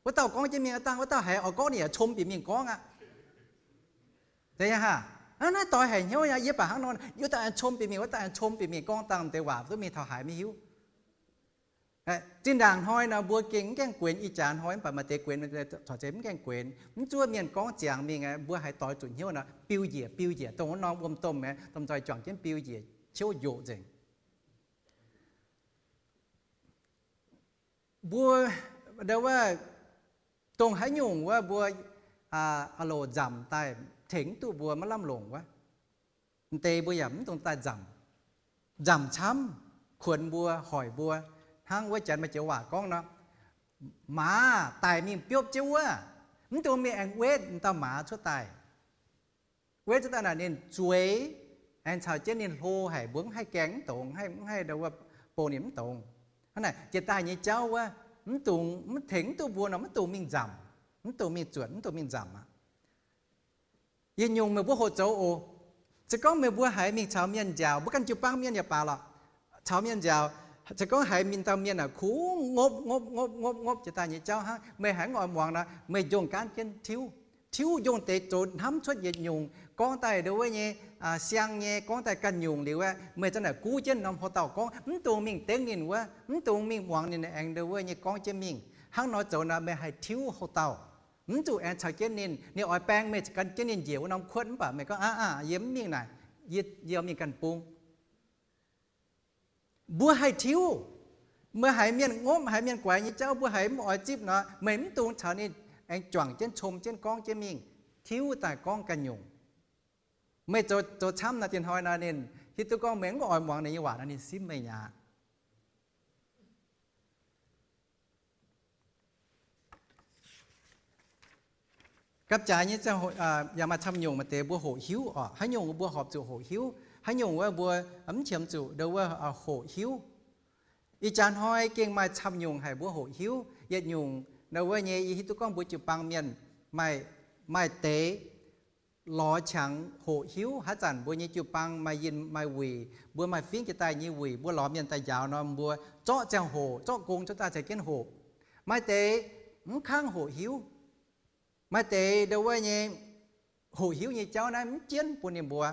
Wuov dauh gorngv jienv mingh aqv, dangh wuov dauh haiz oix gorngv ninh yaac com bieqc mingh gorngv aqv. Aa, naaiv doix haic hnyouv aqv. Yie baac hnangv nor, wuov dauh aengx com bieqc mingh, wuov dauh aengx com bieqc mingh gorngv dangh deix waac duqv mingh taux haaix maiv hiuv. Zinh ndaangc hnoi nor mbuo gengh mv gaengh guenx ih jaax hnoi, mv baac maaih deix guenx, maaih deix corc zeiz mv gaengh guenx. Mv zuov mienh gorngv ziangx mingh, mbuo haiz doix zuqc hnyouv nor biu njiec, biu njiec, dongh wuov norm wuom-domh aeqv, domh nzoih juangc jienv biu njiec, ciouv njoqc nzengc. Mbuo ndau wuov, dongh haaix nyungc wuov mbuo aah loc nzamc daaih tengx duqv mbuo maiv lamh longc wuov, m'deix mbuo yaac mv dungx daaih nzamc. Nzamc camv, kuonx mbuo, hoic mbuo. Hnangv wuov janx maaih joux waac gorngv nor, maaz daic mingh biopv jienv wuov, mv dungx mingh aengx wetv m'dauh maaz cuotv daaih. Wetv cuotv daaih naaic ninh zueiz, aengx caux jienv ninh hlo haic, mbuo mv haih gaeng mv dongz, mv haih ndau wuov bou ninh mv dongz. Hnangv naaic jiex daaih nyei jauv wuov, mv dungx, mv tengx mv duqv mbuo nor mv dungx mingh nzamc, mv dungx mingh zuotc, mv dungx mingh nzamc aqv. Yietc nyungc meih mbuo hoqc zoux oc. Se gorngv meih mbuo haiz mingh caux mienh nziaauc, mbuo ganh jiu-baang mienh yaac baac lorqc, caux mienh nziaauc, se gorngv haiz mingh dauh mienh aac, kungx ngopv ngopv ngopv ngopv ngopv jiex daaih nyei jauv hnangv, meih haiz mv oix muangx nor, meih njongh gaanv jienv tiuv. Tiuv njongh deix zoux hnamv cuotv yietc nyungc, gorngv daaih ndau wuov nyei siang nyei, gorngv daaih ganh nyungc liuz aeqv, meih zanc naaic guv jienv norm houx-dauh gorngv, mv dungx mingh dengv ninh wuov, mv dungx mingh muangx ninh aengx ndau wuov nyei gorngv jienv mingh. Hnangv nor zoux nor meih haih tiuv houx-dauh. Mv zuqc aengx caux jienv ninh, ninh oix baeng meih gan jienv ninh njiec wuov norm kuotv, mv baac meih gorngv, Aav, yie mv mingh naaic, yie mingh ganh bung. Mbuo haih tiuv. Meih haiz mienh ngopv, haiz mienh guaix nyei jauv mbuo haiz mv oix zipv nor, meih mv dungx caux ninh aengx juangc jienv, com jienv, gorngv jienv mingh. Tiuv daaih gorngv ganh nyungc. Meih zoux camv nor, diex hnoi nor ninh hiuv duqv gorngv meih mv oix muangx ninh nyei waac nor, ninh simv meih mi'aqv. Gapv-jaaix nyei ziangh hoc yaac maaih camv nyungc maaih deix mbuo hoqc hiuv oc. Haaix nyungc mbuo horpc zuqc hoqc hiuv, haaix nyungc wuov mbuo mv qiemx zuqc ndau wuov hoqc hiuv. Ih jaax hnoi gengh maaih camv nyungc haic mbuo hoqc hiuv. Yietc nyungc ndau wuov nyei yie hiuv duqv gorngv mbuo jiu-baang mienh maaih, maaih deix lorz qangx hoqc hiuv. Haaix zanc mbuo nyei jiu-baang maaih yinh maaih wuic, mbuo maaih fingv jiex daaih nyei wuic, mbuo lorz mienh daaih njaaux nor, mbuo zorqv ziangh hoc, zorqv gong cuotv daaih caux jienv hoqc. Maaih deix mv kangv hoqc hiuv. Maaih deix ndau wuov nyei hoqc hiuv nyei jauv naaiv mv jienv bun ninh mbuo.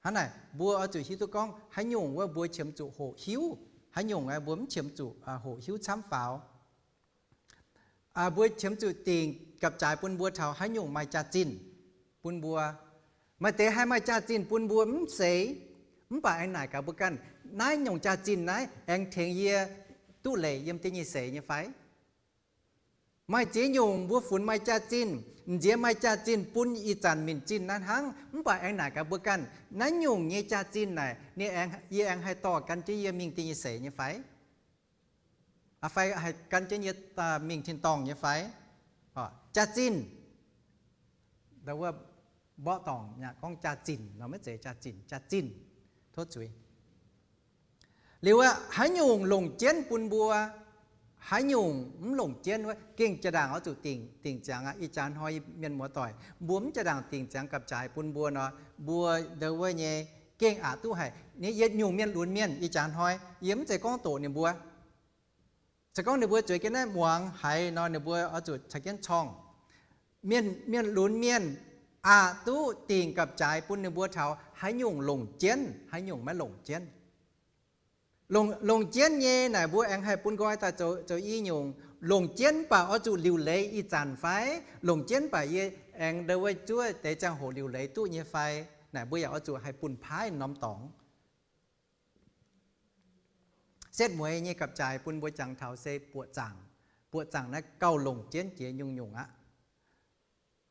Hnangv naaic mbuo oix zuqc hiuv duqv gorngv haaix nyungc wuov mbuo qiemx zuqc hoqc hiuv, haaix nyungc mbuo mv qiemx zuqc hoqc hiuv camv faaux. Mbuo qiemx zuqc dingc gapv-jaaix bun mbuo taux haaix nyungc maaih jaax-zinh bun mbuo. Maaih deix haih maaih jaax-zinh bun mbuo mv seix, mv baac aengx naaic gaax mbuo ganh, naaiv nyungc jaax-zinh naaiv aengx tengx yie duqv leic yiem da'nyeic seix nyei fai? Maaih ziex nyungc mbuo funx maaih jaax-zinh, m'nziex maaih jaax-zinh bun ih zanc minc zinh naaiv hnangv. Mv baac aengx naaic gaax mbuo ganh, naaiv nyungc nyei jaax-zinh naaic, ninh aengx, yie aengx haih dorh gan jienv yie mingh dingh nyei seix nyei fai? Fai haih gan jienv yie mingh tin-dorngh nyei fai? Jaax-zinh, mborqv dorngc gorngv jaax-zinc nor, maiv zeiz jaax-zinh, jaax-zinh, tov zuiz. Liuz aeqv, haaix nyungc longc jienv bun mbuo, haaix nyungc mv longc jienv wuov, gengh jaa-ndaangc oix zuqc dingc, dingc ziangx aqv. Ih jaax hnoi mienh muoz-doic, mbuo mv jaa-ndaangc dingc ziangx gapv-jaaix bun mbuo nor, mbuo ndau wuov nyei gengh aqc duqv haic. Ninh yietc nyungc mienh lunx mienh ih jaax hnoi, yie mv zeiz gorngv doqc ninh mbuo. Se gorngv ninh mbuo zueiz jienv naaiv muangx haiz nor, ninh mbuo oix zuqc caux jienv corngh. Mienh, mienh lunx mienh aqc duqv dingc gapv-jaaix bun ninh mbuo taux haaix nyungc longc jienv, haaix nyungc maiv longc jienv. Longc, longc jienv nyei naaic mbuo aengx haih bun nqoi daaih zoux, zoux i nyungc. Longc jienv baac oix zuqc liuc leiz ih zanc fai? Longc jienv baac yie aengx ndau wuov zuov deix ziangh hoc liuc leiz duqv nyei fai? Naaic mbuo yaac oix zuqc haih bun paaiv norm dorngx. Setv mueiz nyei gapv-jaaix bun mbuo jangx taux se buoqc zaangc. Buoqc zaangc naaiv gauh longc jienv jiex nyungc-nyungc aqv.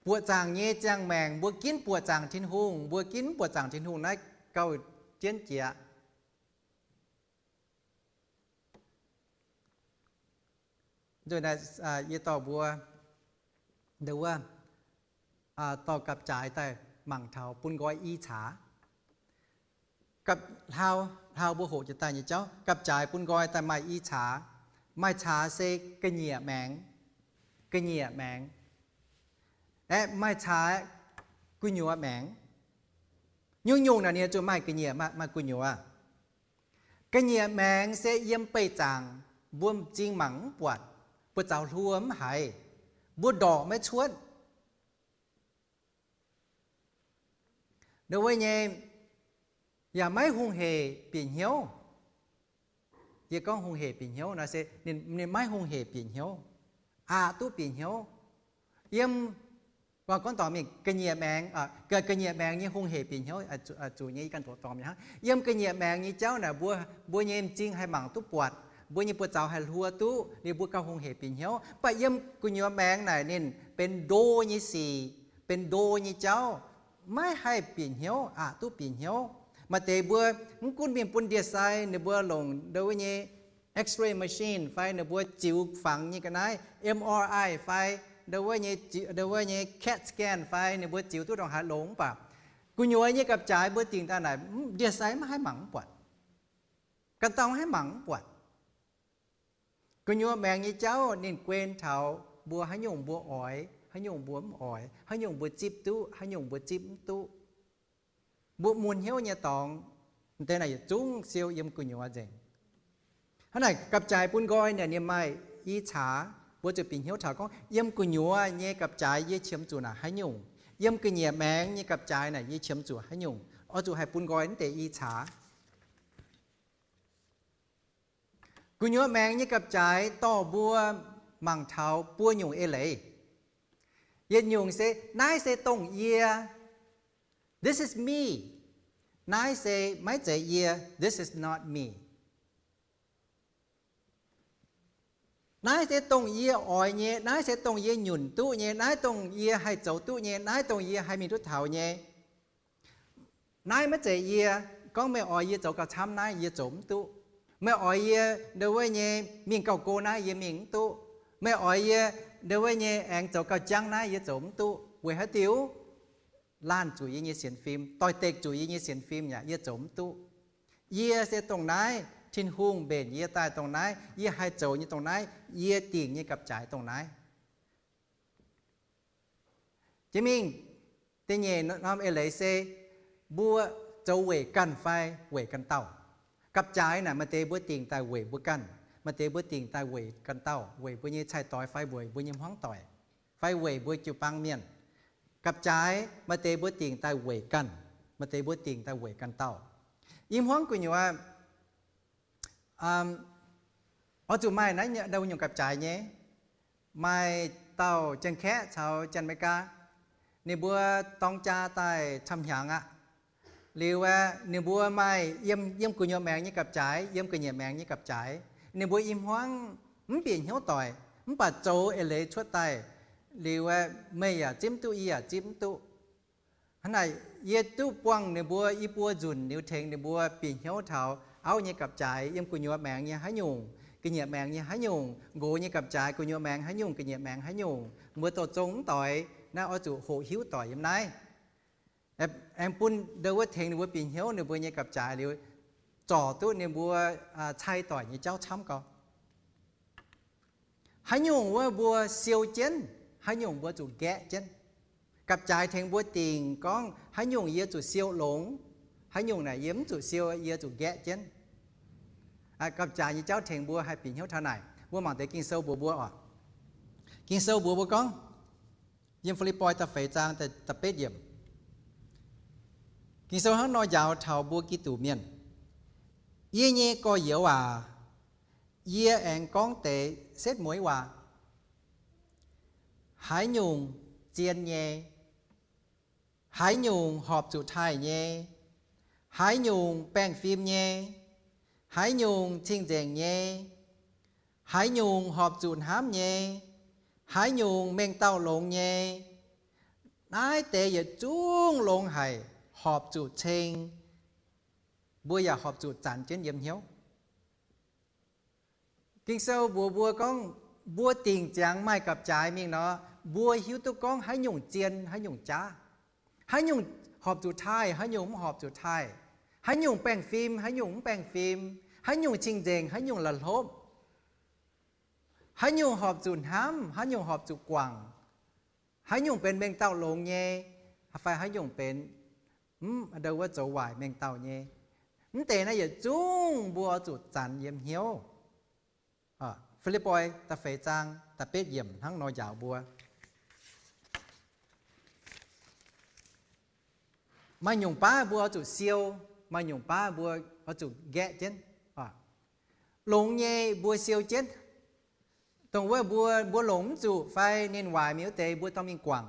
Buoqc zaangc nyei ziangh maengc, mbuo ginv buoqc zaangc Tin-Hungh, mbuo ginv buoqc zaangc Tin-Hungh naaiv gauh jienv jiex. Nzunc naaiv yie dorh mbuo ndau wuov dorh gapv-jaaix daaih mangc taux bun nqoi i caax. Hlaau, hlaau mbuo hoqc jiex daaih nyei jauv, gapv-jaaix bun nqoi daaih maaih i caax. Maaih caax se ga'nyiec maengx, ga'nyiec maengx. Aeqv, maaih caax gu'nyuoz maengx. Nyungc-nyungc naaic ninh zuqc maaih ga'nyiec, maaih gu'nyuoz. Ga'nyiec maengx se yiem beih zaangc, mbuo m'zing mangc mv buatc, buoz-zaux hluo mv haiz, mbuo ndorqc maiv cuotv. Ndau wuov nyei yaac maiv hungh hec bieqc hnyouv. Yie gorngv hungh hec bieqc hnyouv nor se ninh maiv hungh hec bieqc hnyouv, aqc duqv bieqc hnyouv. Yiem, gorngv dorngc mingh ga'nyiec maengx, ga'nyiec maengx nyei hungh hec bieqc hnyouv, zuqc nyei yie ganh doqc dorngc mi'aqv. Yiem ga'nyiec maengx nyei jauv naaic mbuo, mbuo nyei m'zing haih mangc duqv buatc, mbuo nyei buoz-zaux haih hluo duqv, liuz mbuo gauh hungh hec bieqc hnyouv. Mv baac yiem gu'nyuoz maengx naaic ninh benx ndo nyei sic, benx ndo nyei jauv, maiv haih bieqc hnyouv, aqc duqv bieqc hnyouv. Maaih deix mbuo mv gunv mingh bun ndie-sai ninh mbuo longc ndau wuov nyei X-ray machine fai ninh mbuo ziux fangx nyei ga'naaiv, M R I fai ndau wuov nyei, ndau wuov nyei CAT scan fai ninh mbuo ziux duqv ndongc haaix longx, mv baac gu'nyuoz nyei gapv-jaaix mbuo dingc daaih naaic ndie-sai maiv haih mangc mv buatc, ganh dauh maiv haih mangc mv buatc. Gu'nyuoz maengx nyei jauv ninh guen taux mbuo haaix nyungc mbuo oix, haaix nyungc mbuo mv oix, haaix nyungc mbuo zipv duqv, haaix nyungc mbuo zipv mv duqv. Mbuo mun hnyouv nyei dorngx, deix naaic yietc zungv siou yiem gu'nyuoz nzengc. Hnangv naaic gapv-jaaix bun nqoi naaic ninh maaih i caax, mbuo zuqc bieqc hnyouv taux gorngv yiem gu'nyuoz nyei gapv-jaaix yie qiemx zuqc naaic haaix nyungc, yiem ga'nyiec maengx nyei gapv-jaaix naaic yie qiemx zuqc haaix nyungc, oix zuqc haih bun nqoi naaiv deix i caax. Gu'nyuoz maengx nyei gapv-jaaix dorh mbuo mangc taux buo nyungc eix leiz. Yietc nyungc se, naaiv se dongh yie, this is me. Naaiv se maiv zeiz yie, this is not me. Naaiv se dongh yie oix nyei, naaiv se dongh yie nyunc duqv nyei, naaiv dongh yie haih zoux duqv nyei, naaiv dongh yie haih mingh duqv taux nyei. Naaiv maiv zeiz yie. Gorngv meih oix yie zoux gauh camv naaiv, yie zoux mv duqv. Meih oix yie ndau wuov nyei mingh gauh go naaiv, yie mingh mv duqv. Meih oix yie ndau wuov nyei aengx zoux gauh jangv naaiv, yie zoux mv duqv. Weic haaix diuc? Laanh zuqc yie nyei sienx fim, doix-dekc zuqc yie nyei sienx fim yaac yie zoux mv duqv. Yie se dongh naaiv, Tin-Hungh mbenc yie daaih dongh naaiv, yie haih zoux nyei dongh naaiv, yie dingc nyei gapv-jaaix dongh naaiv. Jiex mingh, da'nyeic norm eix leiz se, mbuo zoux weic ganh fai weic ganh dauh. Gapv-jaaix naaic maaih deix mbuo dingc daaih weic mbuo ganh, maaih deix mbuo dingc daaih weic ganh dauh, weic mbuo nyei cai-doix fai weic mbuo nyei hmuangv doic, fai weic mbuo jiu-baang mienh. Gapv-jaaix maaih deix mbuo dingc daaih weic ganh, maaih deix mbuo dingc daaih weic ganh dauh. I hmuangv gu'nyuoz oix zuqc maaih naaiv nyungc gapv-jaaix nyei. Maaih dauh Janx-Kaeqv caux Janx-Meigaa, ninh mbuo dorng jaa daaih camv hnyangx aqv. Liuz aeqv, ninh mbuo maaih yiem, yiem gu'nyuoz maengx nyei gapv-jaaix, yiem ga'nyiec maengx nyei gapv-jaaix. Ninh mbuo i hmuangv mv bieqc hnyouv doic, Mv baac zoux eix leiz cuotv daaih liuz, meih yaac zipv mv duqv, yie yaac zipv mv duqv. Hnangv naaic, yie duqv buangh ninh mbuo i buo nzunc liuz tengx ninh mbuo bieqc hnyouv taux auv nyei gapv-jaaix yiem gu'nyuoz maengx nyei haaix nyungc, ga'nyiec maengx nyei haaix nyungc, nqox nyei gapv-jaaix gu'nyuoz maengx haaix nyungc, ga'nyiec maengx haaix nyungc, mbuo dorh zong mv doix. Naaiv oix zuqc hoqc hiuv doic yiem naaiv. Aengx bun ndo wuov tengx ninh mbuo bieqc hnyouv ninh mbuo nyei gapv-jaaix liuz, zorc duqv ninh mbuo cai doic nyei jauv camv gau. Haaix nyungc wuov mbuo siou jienv, haaix nyungc mbuo zuqc nqaeqv jienv. Gapv-jaaix tengx mbuo dingc gorngv haaix nyungc yie zuqc siou longx, haaix nyungc naaic yie mv zuqc siou, yie zuqc nqaeqv jienv. Gapv-jaaix nyei jauv tengx mbuo haih bieqc hnyouv taux naaic. Mbuo mangc deix Ging-Sou mbuox mbuo oc. Ging-Sou mbuox mbuo gorngv, yiem Fi^lipv^poi da'feix zaang da'betv yiemc, Ging-Sou hnangv nor njaaux taux mbuo Giduc mienh, Yie nyei gorx-youz aac, yie aengx gorngv deix setv mueiz waac. Haaix nyungc zien nyei, haaix nyungc horpc zuqc taaih nyei, haaix nyungc baengh fim nyei, haaix nyungc cing-nzengc nyei, haaix nyungc horpc zuqc hnamv nyei, haaix nyungc mengh dauh longx nyei, naaiv deix yietc zungv longx haic, horpc zuqc ceng, mbuo yaac horpc zuqc zanc jienv yiem hnyouv. Ging-Sou mbuox mbuo gorngv, mbuo dingc ziangx maaih gapv-jaaix mingh nor, mbuo hiuv duqv gorngv haaix nyungc zien, haaix nyungc jaav, haaix nyungc horpc zuqc taaih, haaix nyungc mv horpc zuqc taaih, haaix nyungc baengh fim, haaix nyungc mv baengh fim, haaix nyungc cing-nzengc, haaix nyungc la'hlopv, haaix nyungc horpc zuqc hnamv, haaix nyungc horpc zuqc guangc, haaix nyungc benx mengh dauh longx nyei, fai haaix nyungc benx mv ndo wuov zoux waaic mengh dauh nyei. Mv deix naaiv yietc zungv mbuo oix zuqc zanc yiem hnyouv. Fi^lipv^poi da'feix zaang da'betv yiemc hnangv nor njaaux mbuo. Maaih nyungc baav mbuo oix zuqc siou, maaih nyungc baav mbuo oix zuqc nqaeqv jienv. Longx nyei mbuo siou jienv. Dongh wuov mbuo, mbuo longc mv zuqc fai ninh waaic mingh wuov deix mbuo dorh mingh guangc.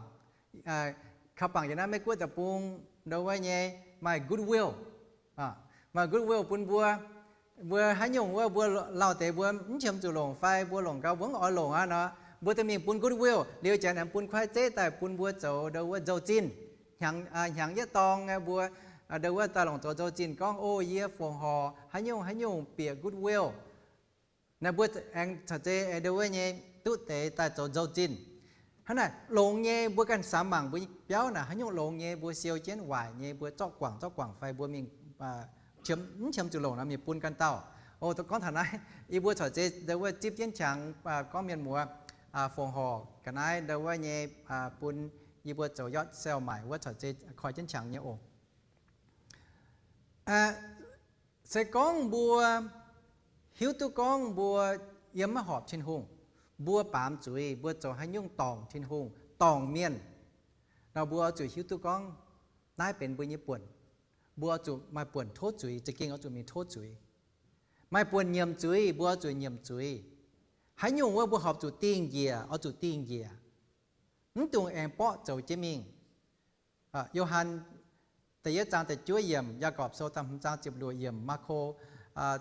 Kaux bangc yiem naaiv Meiv-Guoqv deic-bung ndo wuov nyei maaih Goodwill. Maaih Goodwill bun mbuo. Mbuo haaix nyungc wuov mbuo lauh deix mbuo mv qiemx zuqc longc fai mbuo longc gau mbuo mv oix longc aqv nor, mbuo dorh mingh bun Goodwill liuz janx aengx bun kuaaiv zeiv daaih bun mbuo zoux ndo wuov nzou-zinh. Hnyangx yietv dorng mbuo ndo wuov daaih longc zoux nzou-zinh gorngv, O, yie fongc horc haaix nyungc haaix nyungc bieqc Goodwill. Naaiv mbuo aengx caux zeiz ndo wuov nyei duqv deix daaih zoux nzou-zinh. Hnangv naaic longx nyei mbuo ganh samx mangc mbuo nyei biauv naaic haaix nyungc longx nyei mbuo siou jienv, waaic nyei mbuo zorqv guangc zorqv guangc fai mbuo mingh mv qiemx zuqc longc nor mingh bun ganh dauh. O, gorngv taux naaiv, yie mbuo caux zeiz ndo wuov zipv jienv qangx gorngv mienh muoz fongc horc ga'naaiv ndo wuov nyei bun yie mbuo zoux yard sale maaic wuov caux zeiz koi jienv qangx nyei oc. Se gorngv mbuo hiuv duqv gorngv mbuo yiem maiv horpc Tin-Hungh, mbuo baamz zuiz, mbuo zoux haaix nyungc dorngc Tin-Hungh, dorngc mienh nor, mbuo oix zuqc hiuv duqv gorngv naaiv benx mbuo nyei buonc. Mbuo oix zuqc maaih buonc tov zuiz, za'gengh oix zuqc mingh tov zuiz. Maaih buonc nyiemc zuiz, mbuo oix zuqc nyiemc zuiz. Haaix nyungc wuov mbuo horpc zuqc dingh njiec, oix zuqc dingh njiec. Mv dungx aengx borqv zoux jienv mingh. Yo^han da'yietv zaang da'juov yiemc, Yaagorpc Sou da'hmz zaang ziepc luoqc yiemc, Maako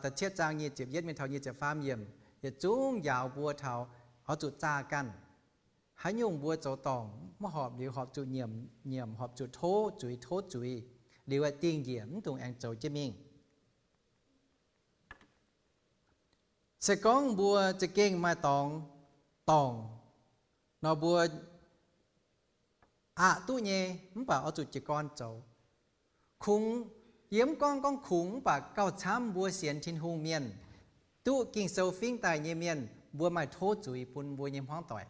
da'cietv zaang nyic ziepc yietv mingh taux nyic ziepc faam yiemc, yietc zungv njaaux mbuo taux oix zuqc zaah ganh. Haaix nyungc mbuo zoux dorngc maiv horpc liuz horpc zuqc nyiemc, nyiemc horpc zuqc tov zuiz, tov zuiz liuz dingh njiec, mv dungx aengx zoux jienv mingh. Se gorngv mbuo za'gengh maaih dorngx dorngc nor, mbuo aqc duqv nyei, mv baac oix zuqc jiez gorn zoux. Kungx, yie mv gorngv gorngv kungx, mv baac gauh camv mbuo sienx Tin-Hungh mienh, duqv Ging-Sou fingv daaih nyei mienh, mbuo maaih tov zuiz bun mbuo nyei hmuangv doic.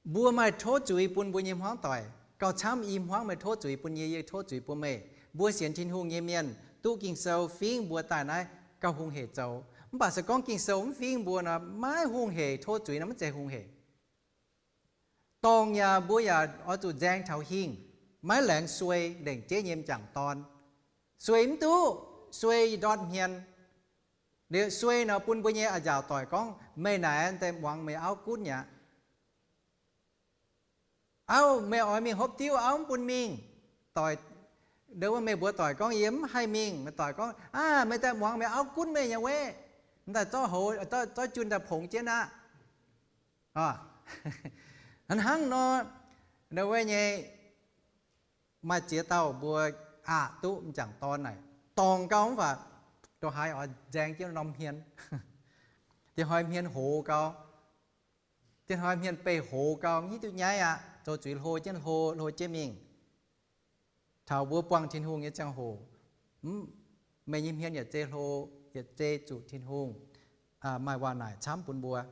Mbuo maaih tov zuiz bun mbuo nyei hmuangv doic. Gauh camv i hmuangv meih tov zuiz bun yie, yie tov zuiz bun meih. Mbuo sienx Tin-Hungh nyei mienh duqv Ging-Sou fingv mbuo daaih naaiv gauh hungh hec zoux. Mv baac se gorngv Ging-Sou mv fingv mbuo nor, maiv hungh hec, tov zuiz nor maiv zeiz hungh hec. Dorngc yaac mbuo yaac oix zuqc nzaeng taux hingh, maiv laengz suei lengc jeiv nyei m'jangc dorn. Suei mv duqv, suei ndortv hmien. Liuz suei nor bun mbuo nyei a'nziaauc doic gorngv, meih naaic daaih muangx meih auv gunv mi'aqv. Auv, meih oix mingh hopv diuv, auv mv bun mingh. Doic, ndo wuov meih mbuox doic gorngv, yie mv haih mingh. Meih doic gorngv, aav, meih daaih muangx meih auv gunv meih nyei wuov. Mv daaih zorqv hoz, zorqv junh daaih pongx jienv aqv. Hnangv nor, ndau wuov nyei, maaih ziex dauh mbuo aqc duqv m'jangc dorn naaic, dorngc gau mv baac ndongc haaix oix nzaeng jienv norm hmien. Diex hnoi hmien hoz gau, diex hnoi hmien beih hoz gau, hiuv duqv nyaiv aqv, zoux zuiz hlo jienv hlo, hlo jienv mingh. Taux mbuo buangh Tin-Hungh nyei ziangh hoc, meih nyei hmien yietc zei hlo, yietc zei zuqc Tin-Hungh maaih waac naaic camv bun mbuo.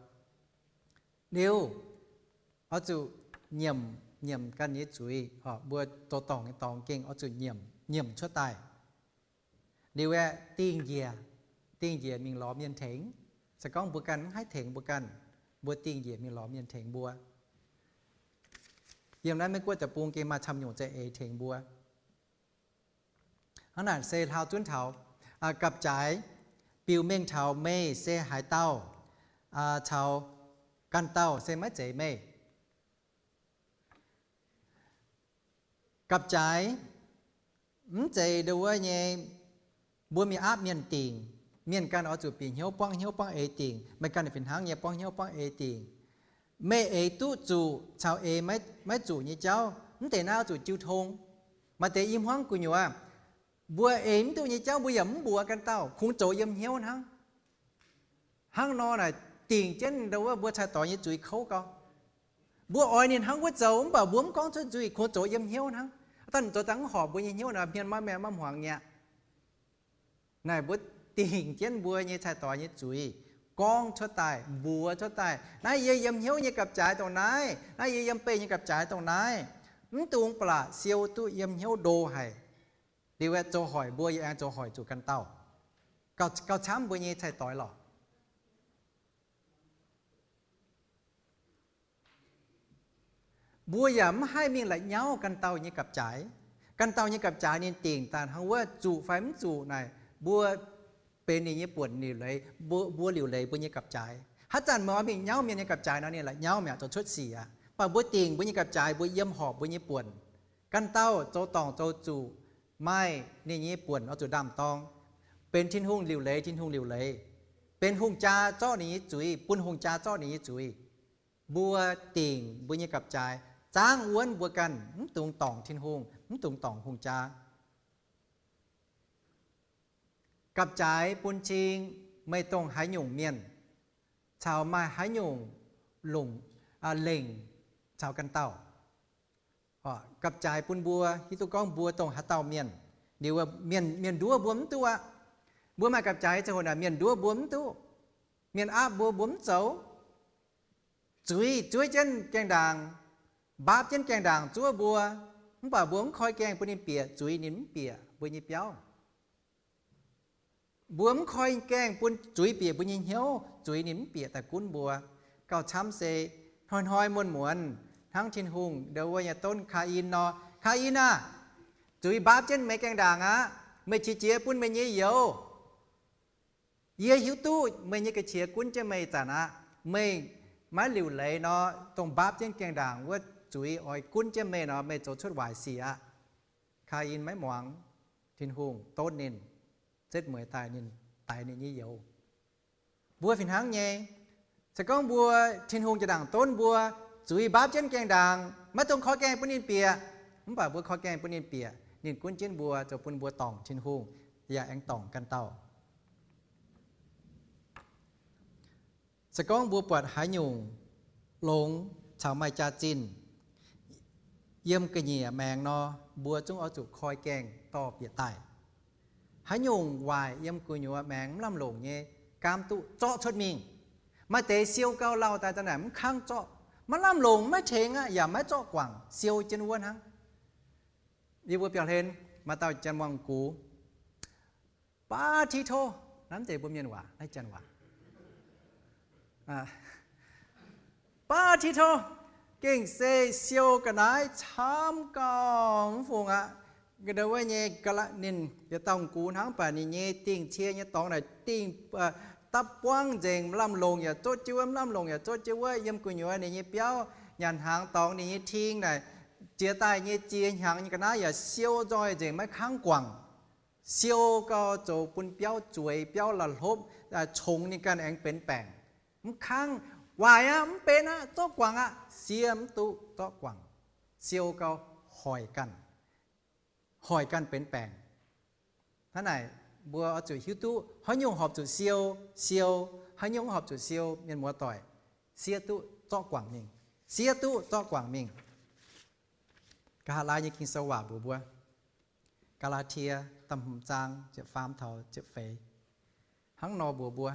Liuz, oix zuqc nyiemc, nyiemc ganh nyei zuiz. Mbuo zoux dorngc nyei dorngx gengh oix zuqc nyiemc, nyiemc cuotv daaih. Liuz aeqv, dingh njiec, dingh njiec mingh lorz mienh tengx. Se gorngv mbuo ganh mv haih tengx mbuo ganh, mbuo dingh njiec mingh lorz mienh tengx mbuo. Yiem naaiv Meiv Guoqv deic-bung gengh maaih camv nyungc za'eix tengx mbuo. Hnangv naaic se hlaau zunv taux gapv-jaaix biux mengh taux meih se haaix dauh caux ganh dauh se maiv zeiz meih. Gapv-jaaix mv zeiz ndau wuov nyei, mbuo mingh aapv mienh dingc. Mienh ganh oix zuqc bieqc hnyouv buangv hnyouv buangv eix dingc. Meih ganh fih hnangv nyei buangv hnyouv buangv eix dingc. Meih eix duqv zuqc caux eix maiv zuqc nyei jauv, mv deix naaiv oix zuqc jiu tong. Maaih deix i hmuangv gu'nyuoz, mbuo eix mv duqv nyei jauv mbuo yaac mv mbuox ganh dauh, kungx zoux yiem hnyouv hnangv. Hnangv nor naaic dingc jienv ndau wuov mbuo cai-doix nyei zuiz kouv gau. Mbuo oix ninh hnangv wuov zoux mv baac mbuo mv gorngv cuotv nzuih, kungx zoux yiem hnyouv hnangv. Dangh zoux daaih mv horpc mbuo nyei hnyouv nor, hmien maiv maengh maiv hmuangx nyei aqv. Naaic mbuo dingc jienv mbuo nyei cai-doix nyei zuiz, gorngv cuotv daaih, mbuox cuotv daaih, naaiv yie yiem hnyouv nyei gapv-jaaix dongh naaiv, naaiv yie yiem beih nyei gapv-jaaix dongh naaiv. Mv dungx ba'laqc siou duqv yiem hnyouv ndo haic. Liuz aeqv, zoux hoic mbuo yaac aengx zoux hoic zuqc ganh dauh, gauh camv mbuo nyei cai-doix lorqc. Mbuo yaac mv haih mingh la'nyauv ganh dauh nyei gapv-jaaix. Ganh dauh nyei gapv-jaaix ninh dingc daaih hnangv wuov zuqc fai mv zuqc naaic, mbuo benx ninh nyei buonc liuc leiz, mbuo liuc leiz mbuo nyei gapv-jaaix. Haaix zanc meih oix mingh nyauv mienh nyei gapv-jaaix nor, ninh la'nyauv mi'aqv, zoux cuotv sic aqv. Mv baac mbuo dingc mbuo nyei gapv-jaaix, mbuo yiem horpc mbuo nyei buonc. Ganh dauh zoux dorngc zoux zuqc, maaih ninh nyei buonc oix zuqc ndaam-dorng. Benx Tin-Hungh liuc leiz, Tin-Hungh liuc leiz. Benx hungh jaa zorqv ninh nyei zuiz, bun hungh jaa zorqv ninh nyei zuiz. Mbuo dingc mbuo nyei gapv-jaaix, zaangv wuonv mbuo ganh, mv dungx dorngc Tin-Hungh, mv dungx dorngc hungh jaa. Gapv-jaaix bun cing meih dongh haaix nyungc mienh, caux maaih haaix nyungc longc, lengc caux ganh dauh. Gapv-jaaix bun mbuo hiuv duqv gorngv mbuo dongh haaix dauh mienh. Liuz mienh, mienh nduov mbuo mv duqv aqv. Mbuo maaih gapv-jaaix ziangh hoc naaic mienh nduov mbuo mv duqv. Mienh aapv mbuo, mbuo mv zoux. Zuiz zuov jienv gaengh ndaangc, mbaapv jienv gaengh ndaangc zuov mbuo, mv baac mbuo mv koi gaengh bun ninh bieqc, zuiz ninh mv bieqc mbuo nyei biauv. Mbuo mv koi gaengh bun zuiz bieqc mbuo nyei hnyouv, zuiz ninh mv bieqc daaih gunv mbuo. Gauh camv se hnoi-hnoi muonz-muonz hnangv Tin-Hungh ndau wuov nyei donv Kaa^in nor, Kaa^in aah! Zuiz mbaapv jienv meih gaengh ndaangc aqv. Meih qiex jiez bun meih nyei youz. Yie hiuv duqv meih nyei ga'qiex gunv jienv meih zanc aqv. Meih maiv liuc leiz nor, dongh mbaapv jienv gaengh ndaangc wuov zuiz oix gunv jienv meih nor, meih zoux cuotv waaic sic aqv. Kaa^in maiv muangx. Tin-Hungh donv ninh, setv mueiz daaih ninh daix ninh nyei youz. Mbuo fih hnangv nyei. Se gorngv mbuo, Tin-Hungh jiex ndaangc donv mbuo, zuiz mbaapv jienv gaengh ndaangc, maiv dungx koi gaengh bun ninh bieqc. Mv baac mbuo koi gaengh bun ninh bieqc, ninh gunv jienv mbuo, zoux bun mbuo dorngc Tin-Hungh, yaac aengx dorngc ganh dauh. Se gorngv mbuo buatc haaix nyungc longx caux maaih jaax-zinh yiem ga'nyiec maengx nor, mbuo zungv oix zuqc koi gaengh dorh bieqc daaih. Haaix nyungc waaic yiem gu'nyuoz maengx mv lamh longc nyei, gaam duqv zorqv cuotv mingh. Maaih deix siou gau lauh daaih zanc naaic mv kangv zorqv, maiv lamh longc, maiv tengx aqv, yaac maiv zorqv guangc, siou jienv wuov hnangv. Yie mbuo biauv-hlen maaih dauh janx-muangh gux, baav tiqv tov, naaiv mv zeiz mbuo mienh waac, naaiv janx waac. Baav tiqv tov, gengh se siou ga'naaiv camv gau mv fungc aqv. Ndau wuov nyei ninh yietc dauh gux hnangv, mv baac ninh nyei dingh cie nyei dorngx naaic dingh dapv buangv nzengc, mv lamh longc yaac zotv jienv wuov, mv lamh longc yaac zotv jienv wuov, yiem gu'nyuoz ninh nyei biauv nyanc hnaangx dorngx ninh nyei ting naaic, jiex daaih nyei ziex hnyangx nyei ga'naaiv yaac siou nzoih nzengc, maiv kangv guangc. Siou gau zoux bun biauv zueiz, biauv la'hlopv, congx ninh ganh aengx benx baengc. Mv kangv, waaic aqv, mv benx aqv, zorqv guangc aqv. Siev mv duqv zorqv guangc. Siou gau hoic ganh, hoic ganh benx baengc. Hnangv naaic, mbuo oix zuqc hiuv duqv haaix nyungc horpc zuqc siou, siou, haaix nyungc horpc zuqc siou, mienh muoz-doic. Siev duqv zorqv guangc mingh. Siev duqv zorqv guangc mingh. Nqa'haav laai nyei Ging-Sou waac mbuox mbuo, Gaa^laa^tie da'hmz zaang ziepc faam taux ziepc feix hnangv nor mbuox mbuo,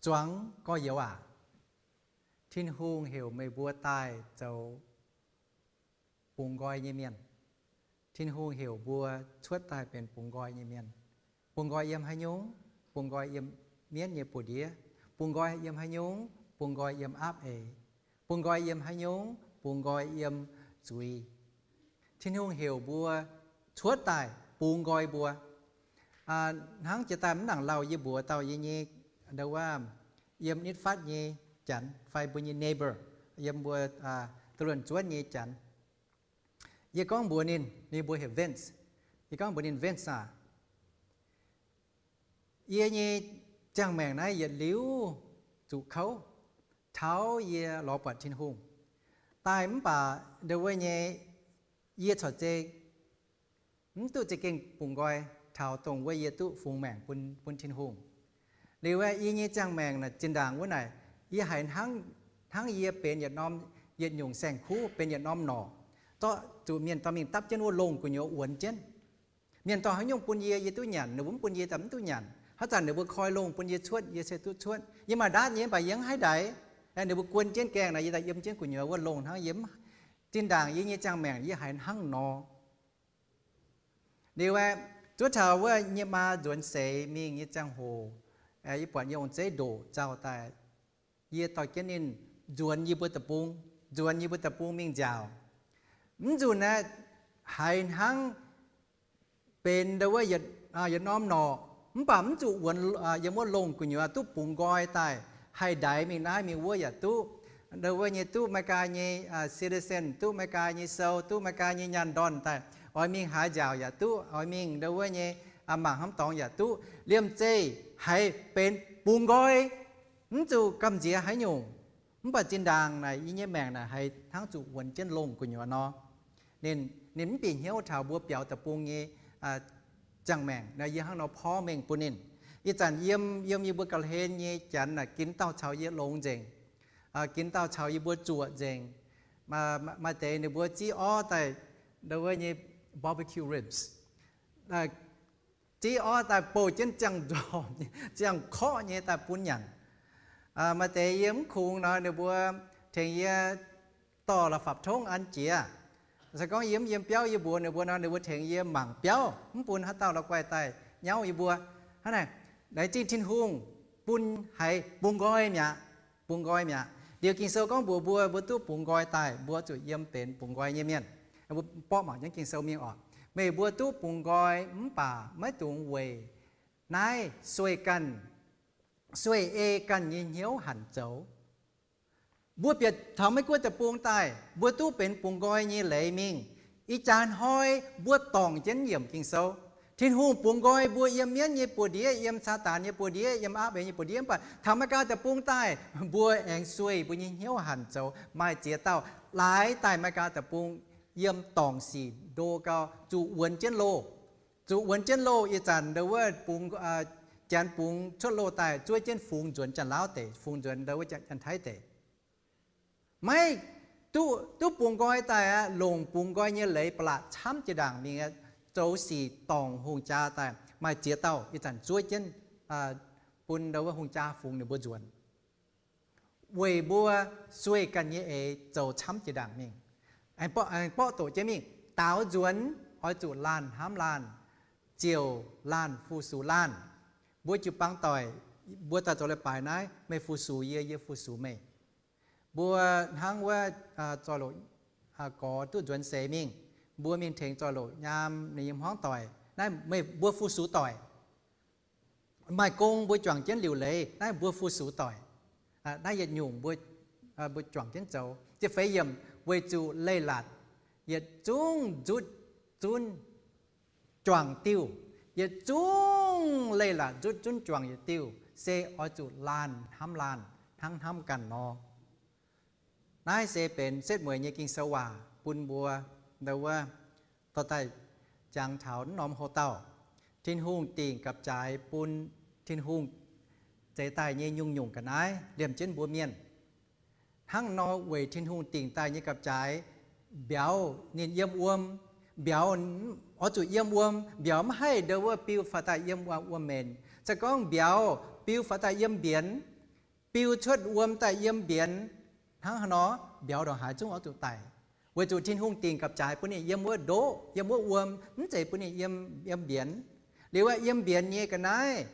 Zuangx gorx-youz aac, Tin-Hungh heuc meih mbuo daaih zoux bungx nqoi nyei mienh. Tin-Hungh heuc mbuo cuotv daaih benx bungx nqoi nyei mienh. Bungx nqoi yiem haaix nyungc? Bungx nqoi yiem mienv nyei buoz-ndiev. Bungx nqoi yiem haaix nyungc? Bungx nqoi yiem aapv eix. Bungx nqoi yiem haaix nyungc? Bungx nqoi yiem zuiz. Tin-Hungh heuc mbuo cuotv daaih bungx nqoi mbuo. Hnangv jiex daaih mv nangc lauh yie mbuox dauh yie nyei, ndo wuov, yiem nitv fatv nyei janx fai mbuo nyei neighbor, yiem mbuo duqv luonx zuonv nyei janx. Yie gorngv mbuox ninh, ninh mbuox heuc Vince. Yie gorngv mbuox ninh, Vince aah, yie nyei ziangh maengc naaiv yietc liuz zuqc kouv, taux yie lorz buatc Tin-Hungh daaih mv baac ndo wuov nyei, yie corc zeiz mv duqv za'gengh bungx nqoi taux dongh wuov yie duqv fungx maengc bun, bun Tin-Hungh. Liuz aeqv, yie nyei ziangh maengc naaic zinh ndaangc wuov naaic, yie haiz hnangv, hnangv yie benx yietc norm, yietc nyungc saeng-kuv, benx yietc norm norqc, zorqv zuqc mienh dorh mingh dapv jienv wuov longh gu'nyuoz wuonx jienv. Mienh dorh haaix nyungc bun yie, yie duqv nyanc, ninh mbuo mv bun yie daaih mv duqv nyanc. Haaix zanc ninh mbuo koi longh bun yie cuotv, yie se duqv cuotv. Yie maaih ndaatv nyei mv baac yie mv haih ndaix. Ninh mbuo guon jienv gaengh naaic, yie daaih yiem jienv gu'nyuoz wuov longh hnangv. Yie mv, zinh ndaangc yie nyei ziangh maengc yie haiz hnangv nor. Liuz aeqv, zuov taux wuov nyei maa nzuonx seix mingh nyei ziangh hoc, yie buatc yie ong-zeiv ndoqc nzauh daaih, yie dorh jienv ninh nzuonx yie mbuo deic-bung, nzuonx yie mbuo deic-bung mingh nziaauc. Mv nzunc aeqv, haiz hnangv benx ndo wuov yietc, yietc norm norqc, mv baac mv zuqc wuonx, yiem wuov longh gu'nyuoz duqv bungx nqoi daaih, haih ndaix mingh naaiv mingh wuov yaac duqv. Ndo wuov nyei duqv America nyei citizen, duqv America nyei sou, duqv America nyei nyaanh ndorn daaih, oix mingh haaix nziaauc yaac duqv, oix mingh ndo wuov nyei mangc hnamv dorngx yaac duqv. Liemh zeih haiz benx bungx nqoi, mv zuqc gamh nziex haaix nyungc. Mv baac zinh ndaangc naaic yie nyei maengc naaic haiz hnangv zuqc wuonx jienv longh gu'nyuoz nor. Ninh, ninh mv bieqc hnyouv taux mbuo biaux deic-bung nyei ziangh maengc nor, yie hnangv nor porv mengh bun ninh. Ih zanc yiem, yiem yie mbuo ga'hlen nyei janx naaic ginx dauh caux yie longx nzengc, ginx dauh caux yie mbuo zuoqc nzengc. Maaih deix ninh mbuo ziv orv daaih, ndo wuov nyei barbecue ribs, ziv orv daaih bouh jienv ziangh nzormc, ziangh korqv nyei daaih bun nyanc. Maaih deix yie mv kungx nor, ninh mbuo tengx yie dorh la'fapc tongv an jiex. Se gorngv yie mv yiem biauv yie mbuox ninh mbuo nor, ninh mbuo tengx yie mangc biauv, mv bun haaix dauh la'guaih daaih nyauv yie mbuo. Hnangv naaic, laengz zingh Tin-Hungh bun haiz bungx nqoi mi'aqv, bungx nqoi mi'aqv. Liuz Ging-Sou gorngv mbuox mbuo, mbuo duqv bungx nqoi daaih, mbuo zuqc yiem benx bungx nqoi nyei mienh. Mbuo borqv mangc jienv Ging-Sou mingh orqc. Meih mbuo duqv bungx nqoi mv baac maiv dungx weic naaiv sueih ganh, sueih ei ganh nyei hnyouv hanc zoux. Mbuo bieqc taux Meiv Guoqv deic-bung daaih, mbuo duqv benx bungx nqoi nyei leiz mingh. Ih jaax hnoi mbuo dorngc jienv yiemc Ging-Sou. Tin-Hungh bungx nqoi mbuo yiem mienv nyei buoz-ndiev, yiem Saadaan nyei buoz-ndiev, yiem aapv eix nyei buoz-ndiev, mv baac taux Meiv Guoqv deic-bung daaih, mbuo aengx sueih mbuo nyei hnyouv hanc zoux. Maaih ziex dauh laaix daaih Meiv Guoqv deic-bung yiem dorngc sic ndo gau, zuqc wuonx jienv loh. Zuqc wuonx jienv loh. Ih zanc ndo wuov bungx, janx bungx cuotv loh daaih zuov jienv fungx nzuonx Janx-Laauv deic, fungx nzuonx ndo wuov Janx-Taiv deic. Maiv duqv, duqv bungx nqoi daaih aqv, longc bungx nqoi nyei leiz ba'laqc camv jiex ndaangc mingh aqv, zoux sic dorngc hungh jaa daaih. Maaih ziex dauh ih zanc zuov jienv bun ndo wuov hungh jaa fungx ninh mbuo nzuonx. Weic mbuo sueih ganh nyei eix zoux camv jiex ndaangc mingh. Aengx borqv doqc jienv mingh, daaux nzuonx oix zuqc laanh hnamv laanh, ziouc laanh fu-sux laanh. Mbuo jiu-baang doic, mbuo daaih zoux leiz-baaix naaiv, meih fu-sux yie, yie fu-sux meih. Mbuo hnangv wuov zoih loc gorx duqv nzuonx seix mingh, mbuo mingh tengx zoih loc nyaam ninh nyei hmuangv doic, naaiv meih mbuo fu-sux doic. Maaih gong mbuo juangc jienv liuc leiz, naaiv mbuo fu-sux doic. Naaiv yietc nyungc mbuo, mbuo juangc jienv zoux. Ziepc feix yiemc, weic zuqc leiz-latc yietc zungv nzutv zunv juangc diuh. Yietc zungv leiz-latc nzutv zunv juangc yietc diuh, se oix zuqc laanh hnamv laanh hnangv hnamv ganh nor. Naaiv se benx setv mueiz nyei Ging-Sou waac bun mbuo, ndau wuov, dorh daaih jangx taux naaiv norm houx-dauh. Tin-Hungh dingc gapv-jaaix bun Tin-Hungh zeix daaih nyei nyungc-nyungc ga'naaiv liemh jienv mbuo mienh. Hnangv nor weic Tin-Hungh dingc daaih nyei gapv-jaaix, mbiauz ninh yiem wuom, mbiauz oix zuqc yiem wuom, mbiauz mv haih ndau wuov biu faaux daaih yiem wuom-menc. Se gorngv mbiauz biu faaux daaih yiem mbienx, biu cuotv wuom daaih yiem mbienx, hnangv haaix nor mbiauz ndongc haaix zungv oix zuqc daic. Weic zuqc Tin-Hungh dingc gapv-jaaix bun ninh yiem wuov ndoqv, yiem wuov wuom, mv zeiz bun ninh yiem, yiem mbienx. Liuz aeqv, yiem mbienx nyei ga'naaiv,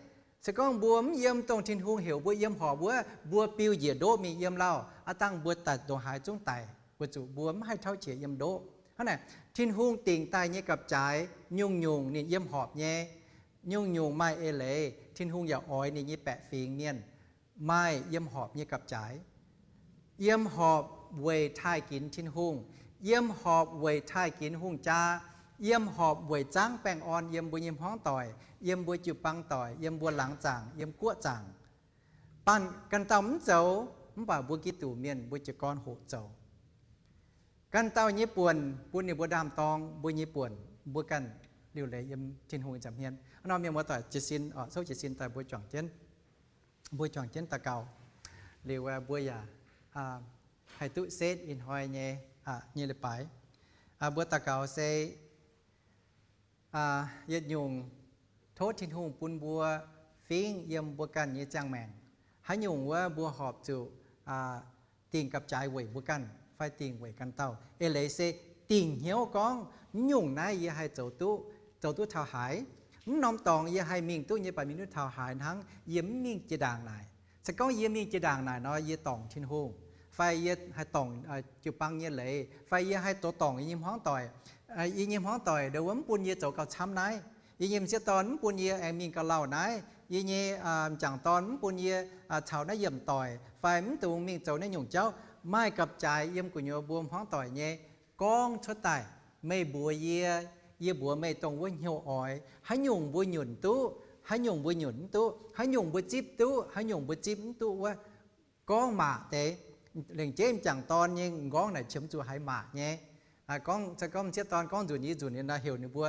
se gorngv mbuo mv yiem dongh Tin-Hungh heuc mbuo yiem horpc wuov, mbuo biu njiec ndoqv mingh yiem lauh, aav dangh mbuo daaih ndongc haaix zungv daic, weic zuqc mbuo mv haih tauv qiex yiem ndoqv. Hnangv naaic, Tin-Hungh dingc daaih nyei gapv-jaaix nyungc-nyungc ninh yiem horpc nyei. Nyungc-nyungc maaih eix leiz, Tin-Hungh yaac oix ninh nyei baeqc fingx mienh maaih yiem horpc nyei gapv-jaaix. Yiem horpc weic taaih ginx Tin-Hungh, yiem horpc weic taaih ginx hungh jaa, yiem horpc weic zangv baengh orn yiem mbuo nyei hmuangv doic, yiem mbuo jiu-baang doic, yiem mbuo laangz zaangc, yiem guoqv zaangc. Banh ganh dauh mv zoux, mv baac mbuo Giduc mienh mbuo jiez gorn hoqc zoux. Ganh dauh nyei buonc bun ninh mbuo ndaam-dorng, mbuo nyei buonc mbuo ganh liuc leiz yiem Tin-Hungh nza'hmien. Hnangv nor mienh muoz-doic jiez sin, souv jiez sin daaih mbuo juangc jienv, mbuo juangc jienv daux gaux. Liuz mbuo yaac haih duqv setv ih hnoi nyei, nyei leiz-baaix. Mbuo daux gaux se yietc nyungc tov Tin-Hungh bun mbuo fingv yiem mbuo ganh nyei ziangh maengc. Haaix nyungc wuov mbuo horpc zuqc dingc gapv-jaaix weic mbuo ganh fai dingc weic ganh dauh. Eix leiz se dingc hnyouv gorngv, mv nyungc naaiv yie haih zoux duqv, zoux duqv taux haaix. Mv norm dorngx yie haih mingh duqv nyei, baac mingh duqv taux haaix hnangv, yie mv mingh jiex ndaangc naaic. Se gorngv yie mingh jiex ndaangc naaic nor, yie dorngc Tin-Hungh, fai yie haih dorngc jiu-baang nyei leiz, fai yie haih zoux dorngc yie nyei hmuangv doic. Yie nyei hmuangv doic ndau wuov mv bun yie zoux gauh camv naaiv. Yie nyei m'sieqv dorn mv bun yie aengx mingh gauh lauh naaiv. Yie nyei m'jangc dorn mv bun yie caux naaiv yiemc doic, fai mv dungx mingh zoux naaiv nyungc jauv. Maaih gapv-jaaix yiem gu'nyuoz mbuo hmuangv doic nyei gorngv cuotv daaih, meih mbuox yie, yie mbuox meih dongh wuov hnyouv oix, haaix nyungc mbuo nyunc duqv, haaix nyungc mbuo nyunc mv duqv, haaix nyungc mbuo zipv duqv, haaix nyungc mbuo zipv mv duqv wuov, gorngv maac deix. Lengc jeiv m'jangc dorn nyei m'nqorngv naaic qiemx zuqc haiz maac nyei. Gorngv, gorngv m'sieqv dorn gorngv nzunc yie nzunc nyei nor, heuc ninh mbuo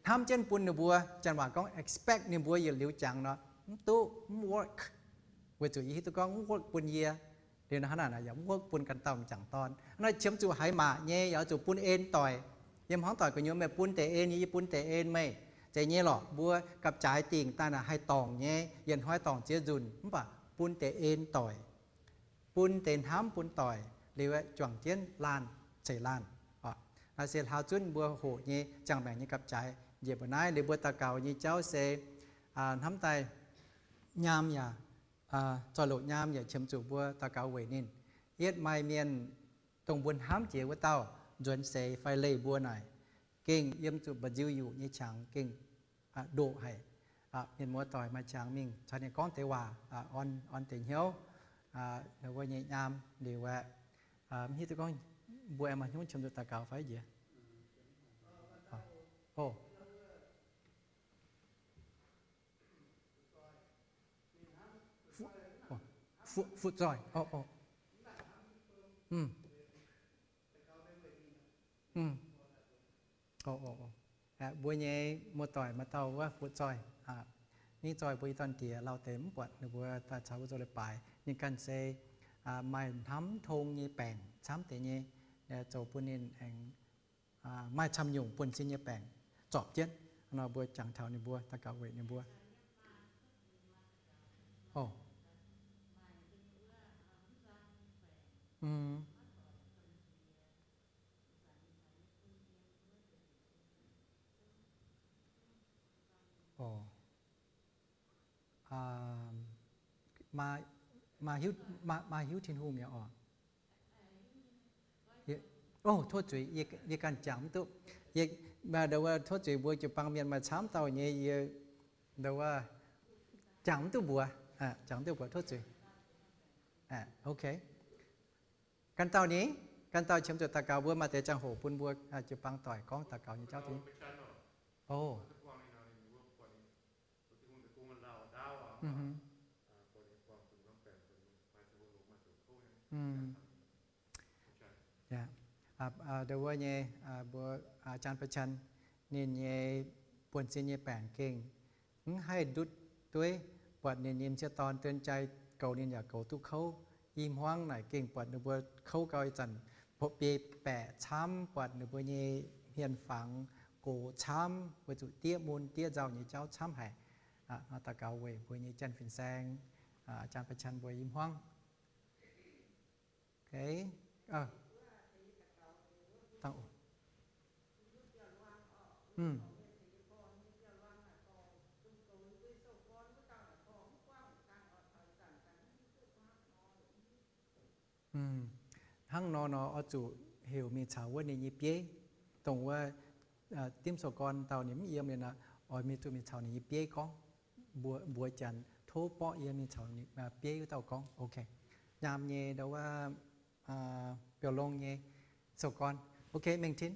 hnamv jienv bun ninh mbuo, janx waac gorngv expect ninh mbuo yietc liuz jangx nor, mv duqv, mv work. Weic zuqc yie hiuv duqv gorngv mv work bun yie. Liuz nor hnangv naaic yaac mv work bun ganh dauh m'jangc dorn. Hnangv naaic qiemx zuqc haiz maac nyei yaac oix zuqc bun en doic. Yiem hmuangv doic gu'nyuoz meih bun deix en yie, yie bun deix en meih. Zeiz nyei lorqc, mbuo gapv-jaaix dingc daaih naaic haih dorngc nyei, yietc hnoi dorngc ziex nzunc, mv baac bun deix en doic, bun deix hnamv bun doic, liuz juangc jienv laanh ceix laanh. Naaiv se hlauv zunv mbuo hoqc nyei ziangh maengc nyei gapv-jaaix njiec mbuo naaiv. Liuz mbuo daux gaux nyei jauv se hnamv daaih nyaam yaac, zoih loc nyaam yaac qiemx zuqc mbuo daux gaux weic ninh. Yietv maaih mienh dongh mbuo hnamv jiex wuov dauh nzuonx seix fai leih mbuo naaic, gengh yiem zuqc mba'nziu yuqc nyei qangx gengh ndoqc haic. Mienh muoz-doic maaih qangx mingh caux ninh gorngv deix waac, orn, orn deix hnyouv, wuov nyei nyaam liuz aeqv, mv hiuv duqv gorngv mbuo aengx maaih hnyouv qiemx zuqc daux gaux fai jiex. Fuqv zoih. Mbuo nyei muoz-doic maaih dauh wuov fuqv zoih. Mingh zoih mbuo i dorn-diex lauh deix mv buatc ninh mbuo daaih caux mbuo zoux leiz-baaix. Ninh ganh se maaih hnamv tong nyei baengc camv deix nyei, zoux bun ninh aengx maaih camv nyungc buonv-sin nyei baengc zorpc jienv. Nor mbuo jangx taux ninh mbuo, daux gaux weic ninh mbuo. Maaih hiuv, maaih hiuv Tin-Hungh mi'aqv oc. Tov zuiz, yie ganh jangx mv duqv. Tov zuiz, mbuo jiu-baang mienh maaih camv dauh nyei, yie jangx mv duqv mbuox, jangx mv duqv mbuox, tov zuiz. Ok. Ganh dauh ni? Ganh dauh qiemx zuqc daux gaux, mbuo maaih deix ziangh hoc bun mbuo jiu-baang doic gorngv daux gaux nyei jauv. O. Ndau wuov nyei, mbuo, Jaan Ba'Chan, ninh nyei buonv-sin nyei baengc gengh mv haih ndutv dueiv, buatc ninh nyei m'sieqv dorn เตือนใจ goux ninh yaac goux duqv kouv. I hmuangv naaic gengh buatc ninh mbuo kouv gau, ih zanc biei baeqc camv, buatc ninh mbuo nyei hmien fangx gox camv, weic zuqc diev mun diev nzauh nyei jauv camv haic. Daux gaux weic mbuo nyei Janx-fin-saeng, Jaan Ba'Chan mbuo i hmuangv. Hnangv nor nor oix zuqc heuc mingh caux wuov ninh nyei bieiv, dongh wuov dimv sou-gorn dauh ninh mv yiem liuz nor, oix mingh zuqc mingh caux ninh nyei bieiv gorngv, mbuox, mbuox Janx tov borqv yiem mingh caux bieiv wuov dauh gorngv. Ok. Nyaam nyei ndau wuov biauv-long nyei sou-gorn. Ok, mengh tin.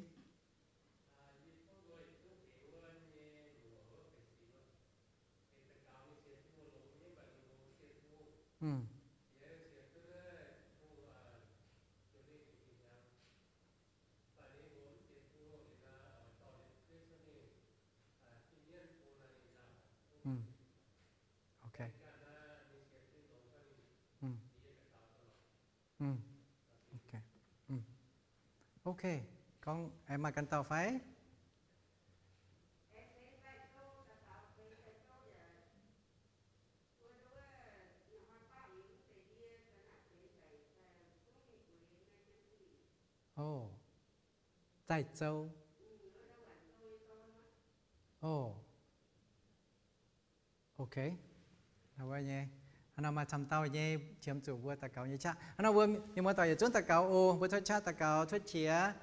Ok. Ok. Ok. Gorngv aengx maaih ganh dauh fai? O, zaih zou. O. Ok. Wuov nyei, haaix nor maaih camv dauh nyei qiemx zuqc mbuo daux gaux nyei qaqv? Haaix nor mbuo mienh muoz-doic yietc zungv daux gaux oc. Mbuo cuotv qaqv daux gaux, cuotv qiex,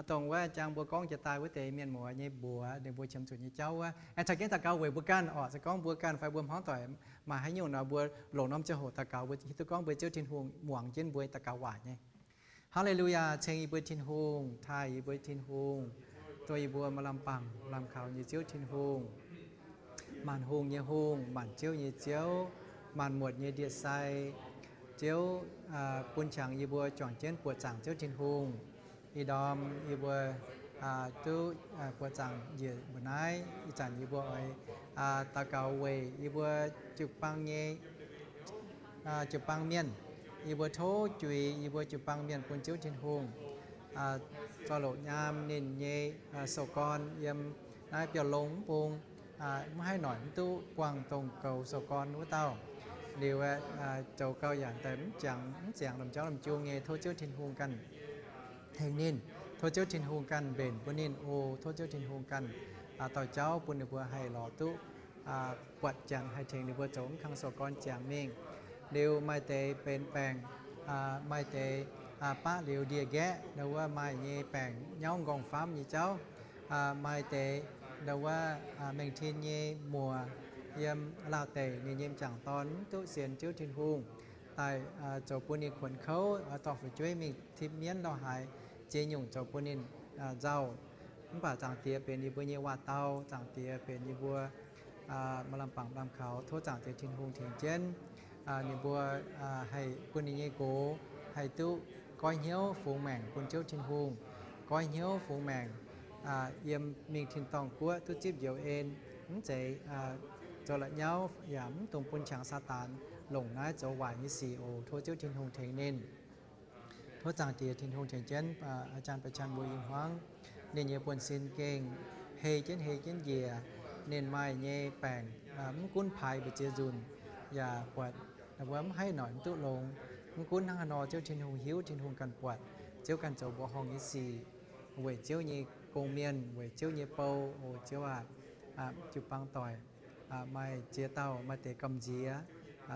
dongh wuov jang mbuo gorngv jiex daaih wuov deix mienh muoz nyei mbuox ninh mbuo qiemx zuqc nyei jauv wuov. Aengx caux jienv daux gaux weic mbuo ganh oc. Se gorngv mbuo ganh fai mbuo hmuangv doic maaih haaix nyungc nor, mbuo longc norm ziangh hoc daux gaux, mbuo hiuv duqv gorngv mbuo Ziouv Tin-Hungh muangx jienv mbuo daux gaux waac nyei. Haa^le^lu^yaa! Ceng yie mbuo Tin-Hungh, taaih yie mbuo Tin-Hungh, dongh yie mbuo maaih lamh bangc lamh kaux nyei Ziouv Tin-Hungh, maanc hungh nyei Hungh, maanc ziouv nyei Ziouv, maanc muotc nyei ndie-sai. Ziouv bun qangx yie mbuo juangc jienv buoqc zaangc Ziouv Tin-Hungh. Ih ndorm yie mbuo duqv buoqc zaangc njiec mbuo naaiv. Ih zanc yie mbuo oix daux gaux weic yie mbuo jiu-baang nyei jiu-baang mienh. Yie mbuo tov juix yie mbuo jiu-baang mienh bun Ziouv Tin-Hungh zorc loc nyaam ninh nyei sou-gorn yiem naaiv biauv-long mv bung, mv haih noic mv duqv buangh dongh goux sou-gorn wuov dauh. Liuz aeqv, zoux gau yaac daaih mv ziangx, mv ziangx lomh jauv lomh jung nyei. Tov Ziouv Tin-Hungh ganh tengx ninh. Tov Ziouv Tin-Hungh ganh mbenc bun ninh oc. Tov Ziouv Tin-Hungh ganh dorh jauv bun ninh mbuo haih lorz duqv buatc Janx, haih tengx ninh mbuo zoux mv kang sou-gorn ziangx mingh. Liuz maaih deix benx baengc, maaih deix baqv liuz ndie nqaeqv, ndau wuov maaih nyei baengc nyauv nqorngv-famv nyei jauv. Maaih deix ndau wuov mengh tin nyei muoc yiem Laauh deic, ninh nyei m'jangc dorn mv duqv sienx Ziouv Tin-Hungh daaih, zoux bun ninh kuonx kouv, dorh fu'jueiv mingh tipv mienv ndau haaix, ziex nyungc zoux bun ninh nzauh. Mv baac Zaangc Diex benx yie mbuo nyei waac-dauh, Zaangc Diex benx yie mbuo maaih lamh bangc lamh kaux. Tov Zaangc Diex Tin-Hungh tengx jienv ninh mbuo haih bun ninh nyei nqox haih duqv goiv hnyouv fungx maengc bun Ziouv Tin-Hungh, goiv hnyouv fungx maengc yiem mingh tin-dorngh guoqv duqv zipv njoux en, mv zeiz zoux la'nyauv yaac mv dungx bun qangx Saadaan longc naaiv zoux waaic nyei sic oc. Tov Ziouv Tin-Hungh tengx ninh. Tov Zaangc Diex Tin-Hungh tengx jienv aa jaan ba'chan mbuo i hmuangv. Ninh nyei buonv-sin gengh hei jienv hei jienv njiec. Ninh maaih nyei baengc mv gunv paaix mbu'ziex nzunc yaac buatc wuov mv haih noic mv duqv longx. Mv gunv hnangv haaix nor, Ziouv Tin-Hungh hiuv, Tin-Hungh ganh buatc. Ziouv ganh zoux mbuoqc horngh nyei sic weic Ziouv nyei gong-mienh, weic Ziouv nyei bou. O Ziouv aac, jiu-baang doic maaih ziex dauh maaih deix gamh nziex.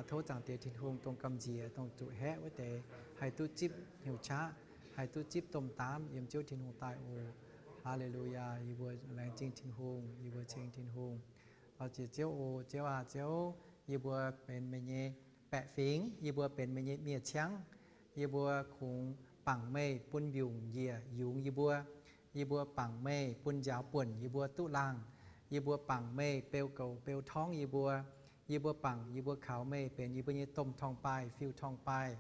Tov Zaangc Diex Tin-Hungh dongh gamh nziex, dongh zuqc haeqv wuov deix, haih duqv zipv hnyouv qaqv, haih duqv zipv domh daamv yiem Ziouv Tin-Hungh daaih oc. Haa^le^lu^yaa. Yie mbuo laengz zingh Tin-Hungh, yie mbuo ceng Tin-Hungh. Lorz jiex Ziouv oc. Ziouv aac, Ziouv, yie mbuo benx meih nyei baeqc fingx, yie mbuo benx meih nyei miev-ciangv. Yie mbuo kungx bangc meih bun mbiungc njiec yungz yie mbuo. Yie mbuo bangc meih bun nziaaux buonc yie mbuo duqv laangh. Yie mbuo bangc meih beu goux beu torngv yie mbuo. Yie mbuo bangc yie mbuo kaux meih benx yie mbuo nyei domh torngv-baaih, fiuv-torngv-baaih.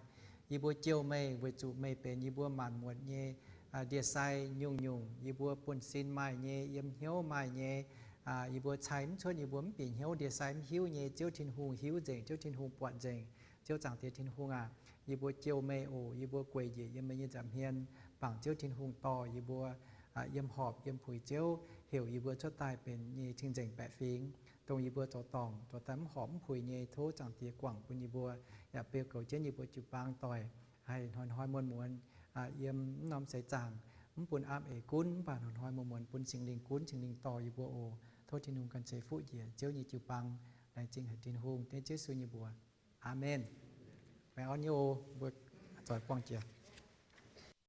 Yie mbuo jouh meih weic zuqc meih benx yie mbuo maanc muotc nyei ndie-sai nyungc-nyungc. Yie mbuo buonv-sin maaih nyei, yiem hnyouv maaih nyei, yie mbuo cai mv cuotv, yie mbuo mv bieqc hnyouv, ndie-sai mv hiuv nyei, Ziouv Tin-Hungh hiuv nzengc, Ziouv Tin-Hungh buatc nzengc. Ziouv Zaangc Diex Tin-Hungh aac, yie mbuo jouh meih oc. Yie mbuo gueic njiec yiem meih nyei nza'hmien, bangc Ziouv Tin-Hungh dorh yie mbuo yiem horpc yiem puix Ziouv, heuc yie mbuo cuotv daaih benx nyei cing-nzengc baeqc fingx, dongh yie mbuo zoux dorngc zoux daaih mv horpc mv puix nyei. Tov Zaangc Diex guangc bun yie mbuo, yaac beu goux jienv yie mbuo jiu-baang doic, haih hnoi-hnoi muonz-muonz yiem mv norm seix zaangc, mv bun aapv eix gunv, mv baac hnoi-hnoi muonz-muonz bun Singx Lingh gunv, Singx Lingh dorh yie mbuo oc. Tov Tin-Hungh ganh ceix fuqv njiec Ziouv nyei jiu-baang. Laengz zingh haic Tin-Hungh, dengv Yesu nyei mbuox. Aamen. Meih orn nyei oc. Mbuo zoix buangh jiex.